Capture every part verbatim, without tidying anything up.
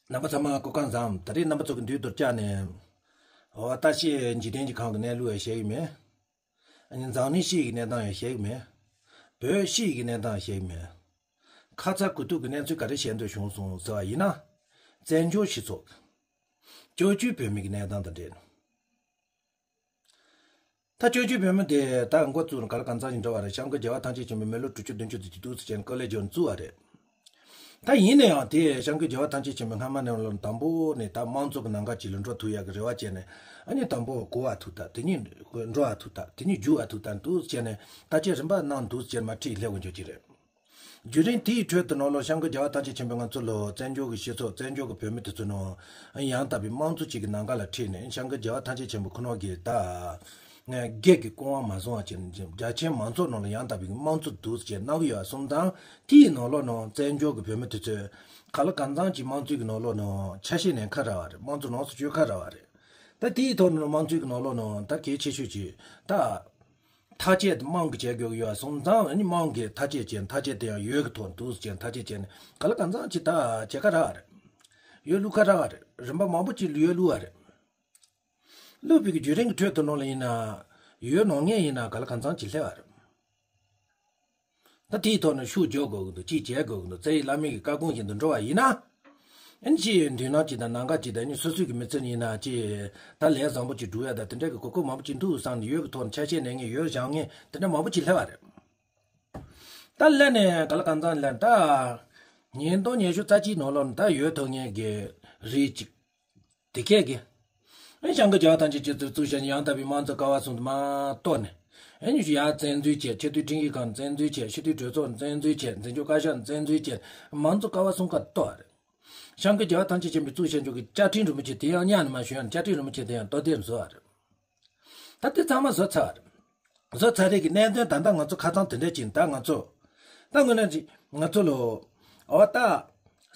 རྣམ་པ་ཚང་མ་སྐུ་ཁམས་བཟང་། ད་རེས་རྣམ་པ་ཚོ་གི་མདུན་དུ་བཅར་ནས། འོ་ད་ཤི་འཇིག་རྟེན་གྱི་ཁམས་ཀྱི་གནས་ལུགས་ཡང་བཤད་ཀྱི་མེད། ཨ་ནི་འཛམ་གླིང་ཤི་ཡི་གི་གནས་སྟངས་ཡང་བཤད་ཀྱི་མེད། བོད་ཤི་ཡི་གི་གནས་སྟངས་ཡང་བཤད་ཀྱི་མེད། ཁ་ཚ་དགོས་གཏུགས་ཀྱི་གནས་ཚུལ་ག་རེ་བཤད་འདོད་བྱུང་སོང་ཟེར་བ་ཡིན་ན། བཙན་བྱོལ་སྤྱི་ཚོགས་ཀྱི་བཙན་བྱོལ་བོད་མི་གི་གནས་སྟངས་དང་འབྲེལ། ད་བཙན་བྱོལ་བོད་མི་དེ་ད་འགོ་བཙུགས་ནས་ག་ལ་གང་འཚམ་ཞིག་འགྲོ་བ་རེད། སྐྱབས་མགོན་རྒྱལ་བ་ཐམས་ཅད་མཁྱེན་པའི་མི་ལོ་དྲུག་ཅུ་བདུན་ཅུ་ཙམ་ཅིག་འདུག་ཟེར་བྱས་ནས་ཀོ་ལེ་ཇི་བཙུགས་པ་རེད། ད་ཡིན་ན་ཡང་དེ་སྐྱབས་མགོན་རྒྱལ་བ་ཐམས་ཅད་མཁྱེན་པའི་སྔ་མ་ནས་ལ་དང་པོ་ནས་ད་དམངས་གཙོ་གི་ནང་ཁ་ཅིག་ལ་འགྲོ་ཐུབ་ཡག་གི་རེ་བ་བྱས་ནས། ཨ་ནི་དང་པོ་གོ་བ་ཐུག་ད། དེ་ནས་འགྲོ་བ་ཐུག་ད། དེ་ནས་རྒྱུག་བ་ཐུག་ད་འདུག་ཟེར་བྱས་ནས་ད་ཅི་རིམ་པ་གནང་འདུག་ཟེར་བྱས་ནས་མར་ཁྲིད་སླེབས་དགོས་འཇོག་ཅིག་རེད། བརྒྱུད་རིམ་དེའི་ཁྲོད་དུ་ནང་ལོགས་སྐྱབས་མགོན་རྒྱལ་བ་ཐམས་ཅད་མཁྱེན་པའི་ང་ཚོ་ལོ་བཙན་བྱོལ་གྱི་སྤྱི་ཚོགས་བཙན་བྱོལ་གྱི་བོད་མི་དེ་ཚོ་ནང་ཡང་དག་པའི་དམངས་གཙོ་ཅིག་གི་ནང་ཁ་ལ་ཁྲིད་ནས་སྐྱབས་མགོན་རྒྱལ་བ་ཐམས་ཅད་མཁྱེན་པའི་ཁོ་ནོ་གི་ད་སྒེར་གྱི་སྐུ་དབང་མ་བཟུང་བ་ཅིག་རྒྱ་ཆེན་མང་ཚོགས་ནང་ལ་ཡང་དག་པའི་དམངས་གཙོ་འདུག་ཅེས་གནང་གི་ཡོད་པ་སོང་ཙང་། དེའི་ནང་ལོགས་ནང་བཙན་བྱོལ་གྱི་བོད་མི་དེ་ཚོས་ག་ལ་གང་འཚམ་ཅིག་དམངས་གཙོའི་གི་ནང་ལོགས་ནང་ཆ་ཤས་ལེན་ཁ་ར་བ་རེད། དམངས་གཙོ་ལོངས་སུ་སྤྱོད་ཁ་ར་བ་རེད། ད་དེའི་ཐོག་ནས་དམངས་གཙོའི་གི་ནང་ལོགས་ནང་ད་གལ་ཆེ་ཤོས་ཅིག་ད། ཐག་བཅད་དེ་དམངས་ཀྱིས་བྱེད་དགོས་ཀྱི་ཡོད་པ་སོང་ཙང་། ཨ་ནི་དམངས་ཀྱིས་ཐག་བཅད་བྱས་ནས། ཐག་བཅད་དེ་ཡང་འོས་ཀྱི་ཐོག་འདུག་ཟེར་བྱས་ནས་ཐག་བཅད་བྱས་ནས་ག་ལ་གང་འཚམ་ཅིག་ད་བྱེད་ཀ་རག་རེད། འོས་བླུག་ཀ་རག་རེད། རིམ་པ་མང་པོ་ཅིག་འོས་བླུག་པ་རེད། བླུག་པའི་གི་བརྒྱུད་རིམ་གྱི་ཁྲོད་དུ་ནང་ལ་ཡིན་ན། འོས་ནང་ངེས་ཡིན་ན་ག་ལ་གང་འཚམ་ཅིག་སླེབས་པ་རེད། ད་དེའི་ཐོག་ནས་ཤུགས་རྒྱག་དགོས་ཀྱི་འདུག་ཅིག་བྱེད་དགོས་ཀྱི་འདུག་བཙན་བྱོལ་བླ་མའི་གི་བཀའ་དགོངས་བཞིན་དུ་འགྲོ་བ་ཡིན་ན། ཨ་ནི་ཅིག་མདུན་ལམ་ཅིག་དང་ལམ་ཁ་ཅིག་དང་། ཨ་ནི་སོ་སོའི་གི་མི་ཚེ་ཡིན་ན་ཅིག་ད་ལས་བཟང་པོ་ཅིག་སྒྲུབ་ཡ་དང་དེ་འདྲ་གི་གོ་སྐབས་མང་པོ་ཅིག་འདུག་བསམ་ནས་འོས་ཀྱི་ཐོག་ནས་ཆ་ཤས་ལེན་མཁན། འོས་བཞག་མཁན་དེ་འདྲ་མང་པོ་ཅིག་སླེབས་པ་རེད། ད་སླེབས་ནས་ག་ལ་གང་འཚམ་སླེབས། ད་ཉིས་སྟོང་ཉི་ཤུ་རྩ་གཅིག་ནང་ལོགས་ནས་ད་འོས་ཐོབ་མཁན་གྱི་རིགས་ཅིག་དེ་གས་ཀྱི། ཨ་ནི་སྐྱབས་མགོན་རྒྱལ་བ་ཐམས་ཅད་མཁྱེན་པས་བཙུགས་བཞག་ཡང་དག་པའི་དམངས་གཙོ་ཀ་བ་གསུམ་དུ་མར་གཏོར་ནས། ཨ་ནི་ཡར་བཙན་འཛུལ་བྱས། ཆེས་མཐོའི་ཁྲིམས་ཞིབ་ཁང་བཙན་འཛུལ་བྱས། སྤྱི་འཐུས་གྲོས་ཚོགས་བཙན་འཛུལ་བྱས། འཛིན་སྐྱོང་བཀའ་ཤག་བཙན་འཛུལ་བྱས། དམངས་གཙོ་ཀ་བ་གསུམ་ཀ་གཏོར་བ་རེད། སྐྱབས་མགོན་རྒྱལ་བ་ཐམས་ཅད་མཁྱེན་པས་བཙུགས་བཞག་འཇོག་གི་བཅའ་ཁྲིམས་རིན་པོ་ཆེ་དེ་ཡང་གཉའ་ནས་མར་ཞོན་ཡང་། བཅའ་ཁྲིམས་རིན་པོ་ཆེ་དེ་ཡང་གཏོར་བསྡེབས་བཟོ་བ་རེད། ད་དེ་ཚང་མ་བཟོ་ཚར་བ་རེད། བཟོ་ཚར་རེད་གི་གནད་དོན་ད་ལྟ་ང་ཚོ་ཁ་སང་དེ་འདྲ་ཅིག་ད་ང་ཚོ། ད་དངོས་གནས་ཅིག་ང་ཚོ་ལོ། འོ་ད།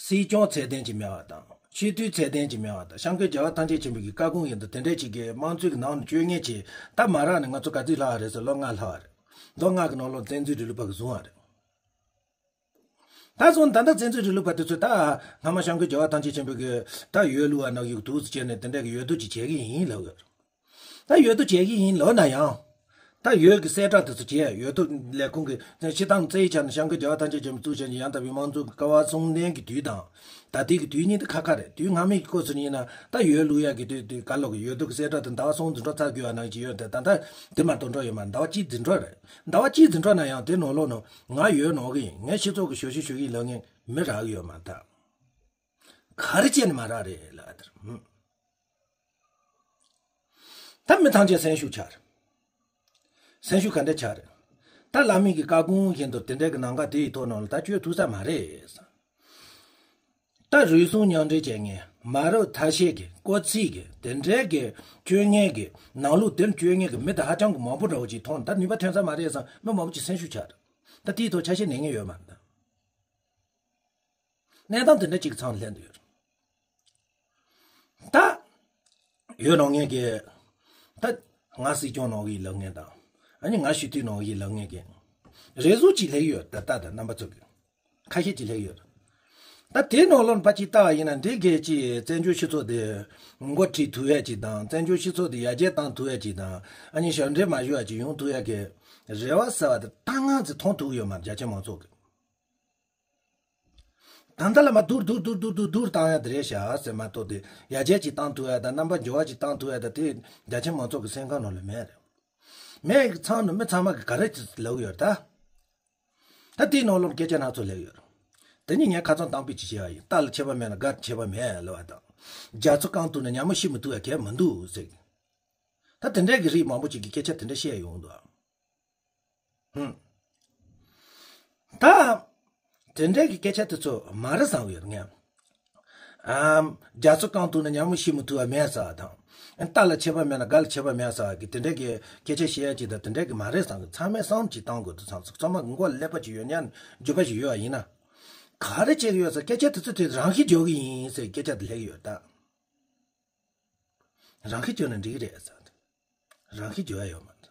སྲིད་སྐྱོང་ཚད་ལྡན་ཅིག་མེད་པ་དང་། སྤྱི་འཐུས་ཚད་ལྡན་ཅིག་མེད་པ་དང་། སྐྱབས་མགོན་རྒྱལ་བ་ཐམས་ཅད་མཁྱེན་པའི་གི་བཀའ་དགོངས་བཞིན་དུ་དེ་འདྲ་ཅིག་གི་དམངས་གཙོའི་གི་ནང་ནས་སྤྱོད་མཁན་ཅིག་ད་མ་རག་ནས་ང་ཚོ་ག་ཚོད་ལྷག་པ་རེད་ཟེར། ལོ་ལྔ་ལྷག་པ་རེད། ལོ་ལྔ་གི་ནང་ལོགས་བཙན་འཛུལ་རིང་ལུགས་པ་གིས་བཟུང་བ་རེད། ད་སོང་ད་ལྟ་བཙན་འཛུལ་རིང་ལུགས་པ་དེ་ཚོས་ད་སྔ་མ་སྐྱབས་མགོན་རྒྱལ་བ་ཐམས་ཅད་མཁྱེན་པའི་གི་ད་འོས་བླུག་པ་ནང་བཞིན་འདུག་ཟེར་བྱས་ནས་དེ་འདྲ་གི་འོས་བསྡུ་ཅིག་བྱེད་ཀྱི་ཡིན་ལབ་ཡོད། ད་འོས་བསྡུ་བྱེད་ཀྱི་ཡིན་ལབ་ན་ཡང་། ད་འོས་ཀྱི་གསལ་བསྒྲགས་དེ་ཚོ་བྱས། འོས་བསྡུ་ལས་ཁུངས་ཀྱི་སྤྱིར་བཏང་བཙན་བྱ་ནས་སྐྱབས་མགོན་རྒྱལ་བ་ཐམས་ཅད་མཁྱེན་པས་བཙུགས་བྱས་ནས་ཡང་དག་པའི་དམངས་གཙོ་གི་ཀ་བ་གསུམ་ལྡན་གྱི་དུས་དང་། ད་ལྟའི་གི་དུས་གཉིས་དེ་ཁ་ཁ་རེད། དུས་སྔ་མའི་གི་སྐབས་སུ་ཡིན་ན་ད་འོས་བླུག་ཡག་གི་དུས་དུས་ག་ལོག་གི་འོས་བསྡུ་གི་གསལ་བསྒྲགས་དེ་ཟླ་བ་གསུམ་ཙམ་འགྲོ་ཚར་དགོས་པ་ནང་བཞིན་ཡོད་དེ། ད་ལྟ་དེ་མ་གཏོགས་འགྲོ་ཡོད་མ་རེད། ཟླ་བ་གཅིག་ཙམ་འགྲོ་རེད། ཟླ་བ་གཅིག་ཙམ་འགྲོ་ན་ཡང་དེ་ནང་ལོགས་ནང་ང་འོས་ནང་གི་ཡིན། ངས་སྤྱི་ཚོགས་ཀྱི་ཞབས་ཞུ་ཞུ་གི་ཡིན་ལབ་མཁན་མི་རག་གི་ཡོད་མ་རེད། ད་ག་རེ་བྱས་ནས་མ་རག་རེད་ལབ་དེར། ཧུམ། ད་མི་ཐམས་ཅད་སེམས་ཤུགས་ཆག་རེད། སེམས་ཤུགས་ག་འདྲ་ཆག་རེད། ད་བླ་མའི་གི་བཀའ་དགོངས་བཞིན་དུ་དེ་འདྲའི་གི་ནང་ཁ་དེའི་ཐོག་ནང་ལ་ད་བཅོས་ཐུབ་ས་མ་རེད་ཟེར། ད་རུལ་སུངས་མཉམ་འབྲེལ་བྱེད་མཁན། མ་རབས་ཐ་ཤལ་གི་དཀོར་ཚིག་གི་དེ་འདྲའི་གི་སྤྱོད་མཁན་གི་ནང་ལོགས་དེར་སྤྱོད་མཁན་གི་མི་དེ་ཧ་ཅང་གི་མང་པོ་འདྲ་བོ་ཅིག་མཐོང་། ད་ནུས་པ་ཐོན་ས་མ་རེད་བསམ་མི་མང་པོ་ཅིག་སེམས་ཤུགས་ཆག་རེད། ད་དེའི་ཐོག་ཆ་ཤས་ལེན་མཁན་ཡོད་མ་རེད། ད་གནས་སྟངས་དེ་འདྲ་ཅིག་ཚང་སླེབས་འདུག་ཡོད། ད་འོས་ནང་མཁན་གྱི། ད་ང་སྲིད་སྐྱོང་ནང་གི་ལབ་མཁན་དང་། ཨ་ནི་ང་སྤྱི་འཐུས་ནང་གི་ལབ་མཁན་གྱི་རེ་ཟུང་ཅིག་སླེབས་ཡོད། ད་ལྟ་ད་རྣམ་པ་ཚོ་གི་ཁ་ཤས་ཅིག་སླེབས་ཡོད། ད་དེའི་ནང་ལོགས་ཕར་ཅིག་ལྟ་བ་ཡིན་ན། འདི་གས་ཅིག་བཙན་བྱོལ་སྤྱི་ཚོགས་དེ་འགོ་ཁྲིད་ཐུབ་ཡ་ཅིག་དང་། བཙན་བྱོལ་སྤྱི་ཚོགས་དེ་ཡར་རྒྱས་བཏང་ཐུབ་ཡ་ཅིག་དང་། ཨ་ནི་ཞབས་འདྲེན་མ་ཞུ་བ་ཅིག་ཡོང་ཐུབ་ཡ་གི་རེ་བ་ཟེར་བ་དེ་ད་སྔ་ཙམ་མཐོང་ཐུབ་ཡོད་མ་རེད། རྒྱ་ཆེ་མང་ཚོགས་ཀྱི། ད་ལྟ་ལ་མ་སྡུར་སྡུར་སྡུར་སྡུར་སྡུར་སྡུར་བཏང་ཡ་དེ་རེད་ཤག་ཟེར་མ་གཏོགས། དེ་ཡར་རྒྱས་ཅིག་བཏང་ཐུབ་ཡ་དང་རྣམ་པ་འགྱུར་བ་ཅིག་བཏང་ཐུབ་ཡ་དང་དེ་རྒྱ་ཆེ་མང་ཚོགས་ཀྱི་སེམས་ཁམས་ནང་ལ་མེད་རེད། མེད་ཀྱི་ཚང་ནང་མི་ཚང་མ་གི་ག་རེ་ཅིག་ལབ་ཡོད་ད། ད་དེའི་ནང་ལོགས་སྐད་ཆ་སྣ་ཚོགས་སླེབས་ཡོད། དེ་ནི་ངས་ཁ་སང་དང་པོ་ཅིག་བཤད་པ་ཡིན། རྟ་ལ་ཆད་པ་མེད་ན་སྒ་ཆད་པ་མེད་ལབ་པ་དང་། རྒྱ་མཚོ་རྐང་བཏོགས་ན་ཉ་མོ་ཤི་མི་ཐུབ་ཡ་གལ་མི་འདུག་ཟེར་གི། ད་དེ་འདྲའི་གི་རིགས་མང་པོ་ཅིག་གིས་སྐད་ཆ་དེ་འདྲ་བཤད་ཡོང་འདུག་ཧུམ། ད། དེ་འདྲའི་གི་སྐད་ཆ་དེ་ཚོ་མ་རེད་བསམ་གི་ཡོད་ངས། ཨམ། རྒྱ་མཚོ་རྐང་བཏོགས་ན་ཉ་མོ་ཤི་མི་ཐུབ་པ་མེད་ཟེར་བ་དང་། རྟ་ལ་ཆད་པ་མེད་ན་སྒ་ལ་ཆད་པ་མེད་ཟེར་བ་གི་དེ་འདྲའི་གི་སྐད་ཆ་བཤད་ཡ་ཅིག་དང་དེ་འདྲའི་གི་མ་རེད་བསམ་གི། ཚང་མས་བསམ་ཅིག་བཏང་དགོས་འདུག་བསམ་སོང་། ཚང་མ་མགོ་ཀླད་པ་ཅིག་ཡོད་ཉན་འགྱོད་པ་ཞིག་ཡོད་པ་ཡིན་ན། ག་རེ་བྱེད་གི་ཡོད་ཟེར། སྐད་ཆ་དེ་ཚོ་དེ་རང་ཤི་རྒྱག་གི་ཡིན་ཟེར་སྐད་ཆ་དེ་སླེབས་ཡོད་ད། རང་ཤི་བྱས་ན་འགྲིག་གི་རེད་ཟེར། རང་ཤི་བྱེད་ཡ་ཡོད་མ་རེད།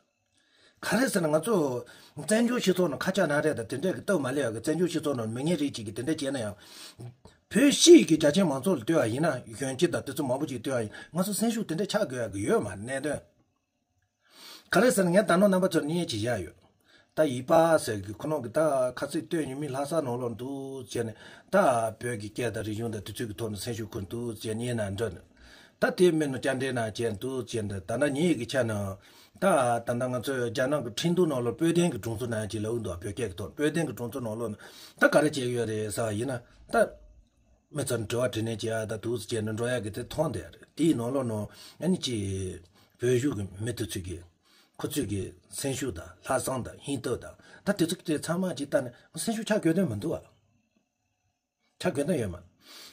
ག་རེ་ཟེར་ན་ང་ཚོ་བཙན་བྱོལ་སྤྱི་ཚོགས་ནང་ཁ་ཆག་ན་རེད་ད། དེ་འདྲས་ཀྱི་སྟབས་མ་ལེགས་ཡ་གི་བཙན་བྱོལ་སྤྱི་ཚོགས་ནང་མི་ངན་རིགས་གཅིག་གིས་དེ་འདྲས་བྱས་ན་ཡང་། བོད་སྤྱི་ཡི་གི་རྒྱ་ཆེན་མང་ཚོགས་ལ་ལྟོས་པ་ཡིན་ན། གཞོན་སྐྱེས་དང་དེ་ཚོ་མང་པོ་ཅིག་ལྟོས་པ་ཡིན། ང་ཚོ་སེམས་ཤུགས་དེ་འདྲ་ཆག་དགོས་ཡ་གི་ཡོད་མ་རེད། གནད་དོན་ག་རེ་ཟེར་ན། ངས་ད་ནང་རྣམ་པ་ཚོར་བརྙན་ཅིག་བཞག་ཡོད། ད་ཡིག་པ་ཟེར་གི་ཁོ་ནང་གི་ད་ཁ་ཚིག་སྟོད་ཉི་མའི་ལྷ་ས་ནང་ལོགས་འདུག་ཟེར་ནས། ད་བོད་ཀྱི་སྐད་དང་རིག་གཞུང་དང་དེ་ཚོའི་གི་ཐོག་ནས་སེམས་ཤུགས་འཁོར་འདུག་ཟེར་ནས་ཡིན་ན་འདྲ་ནས། ད་དེ་མིན་ནོ་སྐྱ་འདྲེན་ན་བྱས་འདུག་ཟེར་འདི། ད་ནི་ཉིད་ཀྱི་ཆ་ནས། ད་ད་ལྟ་ང་ཚོས་རྒྱ་ནག་གི་ཁྲིན་ཏུའུ་ནང་ལོགས་བོད་དོན་གྱི་གྲོང་ཚོ་ནང་ཅིག་ལབ་འདུག་བོད་སྐད་ཀྱི་ཐོག་བོད་དོན་གྱི་གྲོང་ཚོ་ནང་ལོགས་ནས་ད་ག་རེ་བྱེད་ཀྱི་ཡོད་རེད་ཟེར་བ་ཡིན་ན། ད་མི་ཚོར་དྲི་བ་དྲིས་ལན་བྱེད་ཡ་ད་འདུག་ཟེར་ནས་འགྲོ་ཡ་གི་དེ་མཐོང་བསྡད་རེད། དེའི་ནང་ལོགས་ནང་ཨ་ནི་ཅིག་བོད་གཞུང་གི་མི་དེ་ཚོས་གི་ཁོ་ཚོས་གི་སེམས་ཤུགས་དང་ལྷག་བསམ་དང་སྙིང་སྟོབས་དང་ད་དེ་ཚོ་དེ་ཚང་མ་ཅིག་ལྟ་ནས་སེམས་ཤུགས་ཆག་དགོས་དོན་མི་འདུག་ཨ། ཆག་དགོས་དོན་ཡོད་མ་རེད།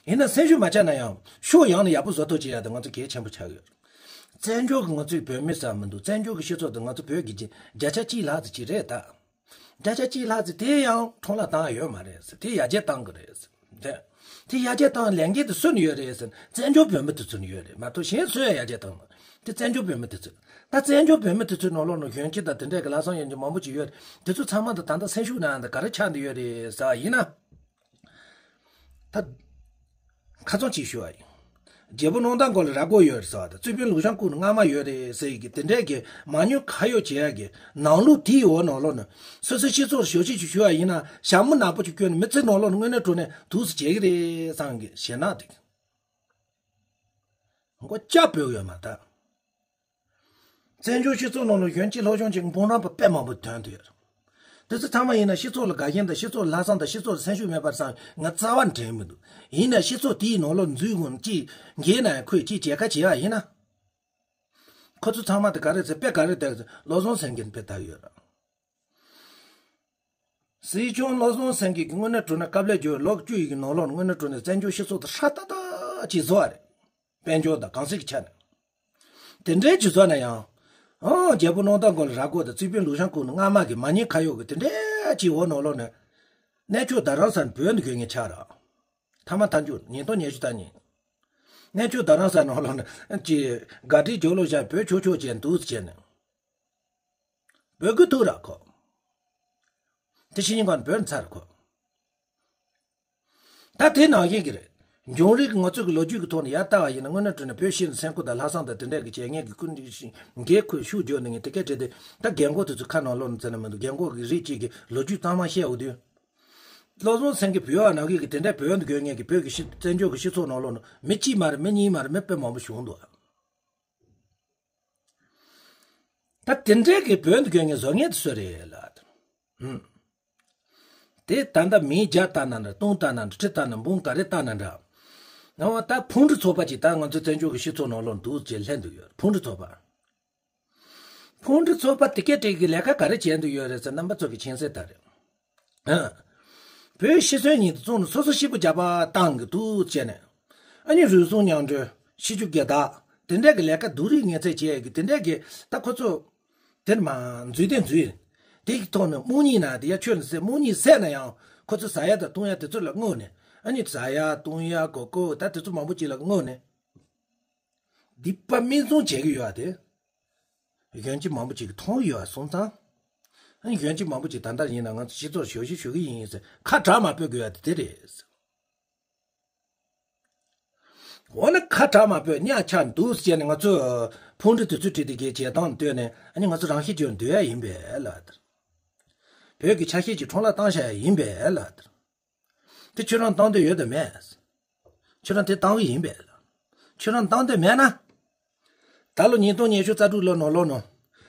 ཡིན་ན་སེམས་ཤུགས་མ་ཆག་ན་ཡང་ཕྱོགས་ཡོངས་ནས་ཡག་པོ་བཟོ་ཐུབ་ཅེས་ཡ་དེ་ང་ཚོ་གལ་ཆེན་པོ་ཆགས་ཡོད། བཙན་བྱོལ་གྱི་ང་ཚོའི་བོད་མི་ཟེར་མི་འདུག་བཙན་བྱོལ་གྱི་སྤྱི་ཚོགས་དེ་ང་ཚོ་བོད་ཀྱི་བརྒྱ་ཆ་གཅིག་ལྷག་ཙམ་ཅིག་རེད་ད། བརྒྱ་ཆ་གཅིག་ལྷག་ཙམ་དེ་ཡང་ཁྲོམ་ལ་བཏང་ཡ་ཡོད་མ་རེད་ཟེར། དེ་ཡར་རྒྱས་གཏང་གི་རེད་ཟེར། དེ་དེ་ཡར་རྒྱས་གཏང་ལས་འགན་དེ་སུ་ནས་ཡོད་རེད་ཟེར། བཙན་བྱོལ་བོད་མི་དེ་ཚོ་ནས་ཡོད་རེད་མ་གཏོགས་གཞན་སུས་ཡར་རྒྱས་གཏང་མ་རེད། དེ་བཙན་བྱོལ་བོད་མི་དེ་ཚོ། ད་བཙན་བྱོལ་བོད་མི་དེ་ཚོའི་ནང་ལོགས་ནང་གཞོན་སྐྱེས་དང་དེ་འདྲས་ཀྱི་ལྷག་བསམ་ཡོད་མཁན་མང་པོ་ཅིག་ཡོད་རེད། དེ་ཚོ་ཚང་མ་དང་ད་ལྟ་སེམས་ཤུགས་ནང་དུ་ག་རེ་ཆགས་འདི་ཡོད་རེད་ཟེར་བ་ཡིན་ན། ད་ཁ་སང་ཅིག་ཞུ་བ་ཡིན། རྒྱལ་པོ་ནོར་བདག་མགོ་ལ་རྭ་མགོ་ཡོད་རེད་ཟེར་བ་དང་། རྩིས་དཔོན་ལུག་ཤམ་སྐུ་ནི་རྔ་མ་ཡོད་རེད་ཟེར་གི་དེ་འདྲས་ཀྱི་མ་ཉོན་ཁ་གཡོག་བྱེད་ཡ་གི་ནང་ལུགས་དེའི་འོག་ནང་ལོགས་ནས་སོ་སོའི་སྤྱི་ཚོགས་ཞབས་ཕྱི་ཞིག་ཞུ་བ་ཡིན་ན། ཞྭ་མོ་ནག་པོ་ཅིག་བསྐྱོན་ནས་མི་ཚེ་ནང་ལོགས་ནས་དངོས་གནས་དྲང་གནས་འདུག་སེ་བྱེད་ཀྱི་རེད་བསམ་གི་ཞེད་སྣང་དེ་མགོ་སྐྱ་བོས་ཡོད་མ་ད། བཙན་བྱོལ་སྤྱི་ཚོགས་ནང་ལ་གཞོན་སྐྱེས་སློབ་སྦྱོང་བྱེད་མཁན་འབུམ་རམས་པ་དཔེ་མང་པོ་ཐོན་ཐུབ་ཡོད་རེད། དེ་ཚོ་ཚང་མ་ཡིན་ན་སྤྱི་ཚོགས་ལ་དགའ་ཞེན་དང་སྤྱི་ཚོགས་ལ་ལྷག་བསམ་དང་སྤྱི་ཚོགས་ལ་སེམས་ཤུགས་མེད་པར་བསམ་ང་རྩ་བ་ནས་དྲན་མི་འདུག་ཡིན་ན་སྤྱི་ཚོགས་དེའི་ནང་ལོགས་འཛུལ་དགོས་ན་ཅིག་འགྱེལ་ན་ཡང་ཁོས་ཅིག་བྱེད་ཁ་བྱེད་པ་ཡིན་ན། ཁོ་ཚོ་ཚང་མ་དེ་ག་རེ་ཟེར་དཔེ་ག་རེ་བལྟས་ཟེར་བློ་བཟང་སེང་གེ་དཔེ་བལྟས་ཡོད་རེད། སྲིད་སྐྱོང་བློ་བཟང་སེང་གེ་གིས་དངོས་གནས་དྲང་གནས་སྐབས་ལས་བརྗོད་ལོ་བཅུ་ཡི་གི་ནང་ལོགས་དངོས་གནས་དྲང་གནས་བཙན་བྱོལ་སྤྱི་ཚོགས་དེ་ཧྲ་ཏག་ཏག་ཅིག་བཟོ་བ་རེད། དཔལ་འབྱོར་དང་གང་ཟག་གི་ཆ་ནས། དེ་འདྲའི་ཅིག་བཟོ་ན་ཡང་། ཨང་རྒྱལ་པོ་ནོར་བདག་མགོ་ལ་རྭ་མགོ་དང་རྩིས་དཔོན་ལུག་ཤམ་སྐུ་ནི་རྔ་མ་གི་མ་ཉེས་ཁ་གཡོག་གི་དེ་འདྲའི་ཅིག་འོག་ནང་ལོགས་ནས། གནས་མཆོག་རྡ་རམ་ས་ནས་བོད་འདི་དགོས་ངེས་ཆགས་ར། ཐ་མ་མཐའ་མཇུག་ཉིས་སྟོང་ཉི་ཤུ་རྩ་གཉིས། གནས་མཆོག་རྡ་རམ་ས་ནང་ལོགས་ནས་ཅིག་དགའ་སྤྲོའི་རྒྱབ་ལོགས་བཞག་བོད་ཆོག་ཆོག་བྱས་འདུག་བྱས་ནས། བོད་སྐུ་ཐུག་ར་ཁོ། དེ་ཕྱི་ཉིན་གང་བོད་ཚར་ཁོ། ད་དེ་ནང་བཞིན་གྱི་རེད། འབྱུང་རིག་གི་ང་ཚོ་གི་ལོ་རྒྱུས་ཀྱི་ཐོག་ནས་ཡར་ལྟ་བ་ཡིན་ན། དངོས་གནས་དྲང་གནས་བོད་ཕྱི་ནས་སེམས་ཁུར་དང་ལྷག་བསམ་དང་དེ་འདྲ་གི་བྱེད་མཁན་གྱི་ཀུན་གྱིས་འགན་ཁུར་ཤུགས་བརྗོད་གནང་མཁན་དེ་གའི་གྲས་དེ། ད་རྒན་གོག་དེ་ཚོ་ཁ་ནང་ལོགས་ནས་ཚེ་ན་མི་འདུག་རྒན་གོག་གི་རིགས་གཅིག་གི་ལོ་རྒྱུས་གཙང་མ་བཤད་འོ་དུས། བློ་བཟང་སེང་གེ་བོད་ཡག་ནང་གི་གི་དེ་འདྲ་བོད་འདི་དགོས་མཁན་གྱི་བོད་ཀྱི་ཕྱི་བཙན་བྱོལ་གྱི་སྤྱི་ཚོགས་ནང་ལོགས་ནས་མི་གཅིག་མ་རེད། མི་གཉིས་མ་རེད། མི་དཔེ་མང་པོ་བྱུང་འདུག་ད་དེ་འདྲའི་གི་བོད་འདི་དགོས་མཁན་བཟོ་མཁན་དེ་སུ་རེད་ལ། ཧུམ། དེ་ད་ལྟ་མི་བརྒྱ་བཏང་ན་འདྲ། སྟོང་བཏང་ན་འདྲ། ཁྲི་བཏང་ན་འབུམ་ག་རེ་བཏང་ན་འདྲ། ནང་བ་ད་ཕུང་འདྲི་ཚོགས་པ་ཅིག་ད་ང་ཚོ་བཙན་བྱོལ་གྱི་སྤྱི་ཚོགས་ནང་ལོགས་འདུག་ཅེས་ལྷན་དུ་ཡོད། ཕུང་འདྲི་ཚོགས་པ། ཕུང་འདྲི་ཚོགས་པ་དེ་སྐད་དེ་གི་ལས་ཀ་ག་རེ་བྱས་འདུག་ཡོད་རེད་ཟེར། རྣམ་པ་ཚོ་གི་མཁྱེན་གསལ་ལྟར་རེད། ཨ། བོད་ཤི་གསོན་གཉིས་དེ་བཙོང་ནས་སོ་སོ་སྐྱིད་པོ་རྒྱག་པ་བཏང་གི་འདུག་བྱས་ནས། ཨ་ནི་རུལ་སུངས་མྱང་གྲོས། ཤི་རྒྱུ་རྒྱ་དག་དེ་འདྲ་གི་ལས་ཀ་སྡུག་རུས་ངན་ཚད་བྱས་ཀྱི་དེ་འདྲ་གི་ད་ཁོ་ཚོ། དེར་མ་འཛུལ་དེ་འཛུལ། དེ་གི་ཐོག་ནས་རྨོངས་གཉིད་ན་དེ་ཡ་ཁྱོད་ནི་ཟེར། རྨོངས་གཉིད་སད་ན་ཡང་ཁོ་ཚོ་ཟ་ཡ་དང་བཏུང་ཡ་དེ་ཚོ་ལ་བསྔོས་ནས། ཨ་ནི་ཟ་ཡ་བཏུང་ཡ་གོ་གོ་ད་དེ་ཚོ་མང་པོ་ཅིག་ལ་བསྔོས་ནས། སྡིག་པ་མིག་བཙུམ་བྱེད་ཀྱི་ཡོད་པ་དེ། གཞོན་སྐྱེས་མང་པོ་ཅིག་གིས་མཐོང་ཡོད་པ་སོང་ཙང་། ཨ་ནི་གཞོན་སྐྱེས་མང་པོ་ཅིག་ད་ལྟ་ཡིན་ན་ང་ཚོ་སྤྱི་ཚོགས་ཞབས་ཞུ་ཞུ་གི་ཡིན་ཟེར་ཁ་གྲག་མ་སྤོས་དགོས་ཡ་དེ་དེ་རེད། འོ་ན་ཁ་གྲག་མ་སྤོས་གཉའ་ཆག་འདུག་ཟེར་ནས་ང་ཚོས་ཕུང་འདྲི་དུས་ཚོད་བྲིས་ཏེ་གའི་བྱེད་སྟངས་བཏོན་ནས། ཨ་ནི་ང་ཚོ་རང་ཤི་བྱོས་འདོད་ཡ་ཡིན་པས་ལ་དེར། བོད་ཀྱི་ཆ་ཤས་ཀྱི་ཁྲོམ་ལ་བཏང་བཞག་ཡ་ཡིན་པས་ལ་དེར། དེ་ཁྱོད་རང་བཏང་འདོད་ཡོད་དམ་མེད། ཁྱོད་རང་དེ་བཏང་གི་ཡིན་པས་ལ། ཁྱོད་རང་བཏང་འདོད་མེད་ན། ད་ལོ་ཉིས་སྟོང་ཉི་ཤུ་རྩ་དྲུག་ལོ་ནང་ལོགས་ནང་།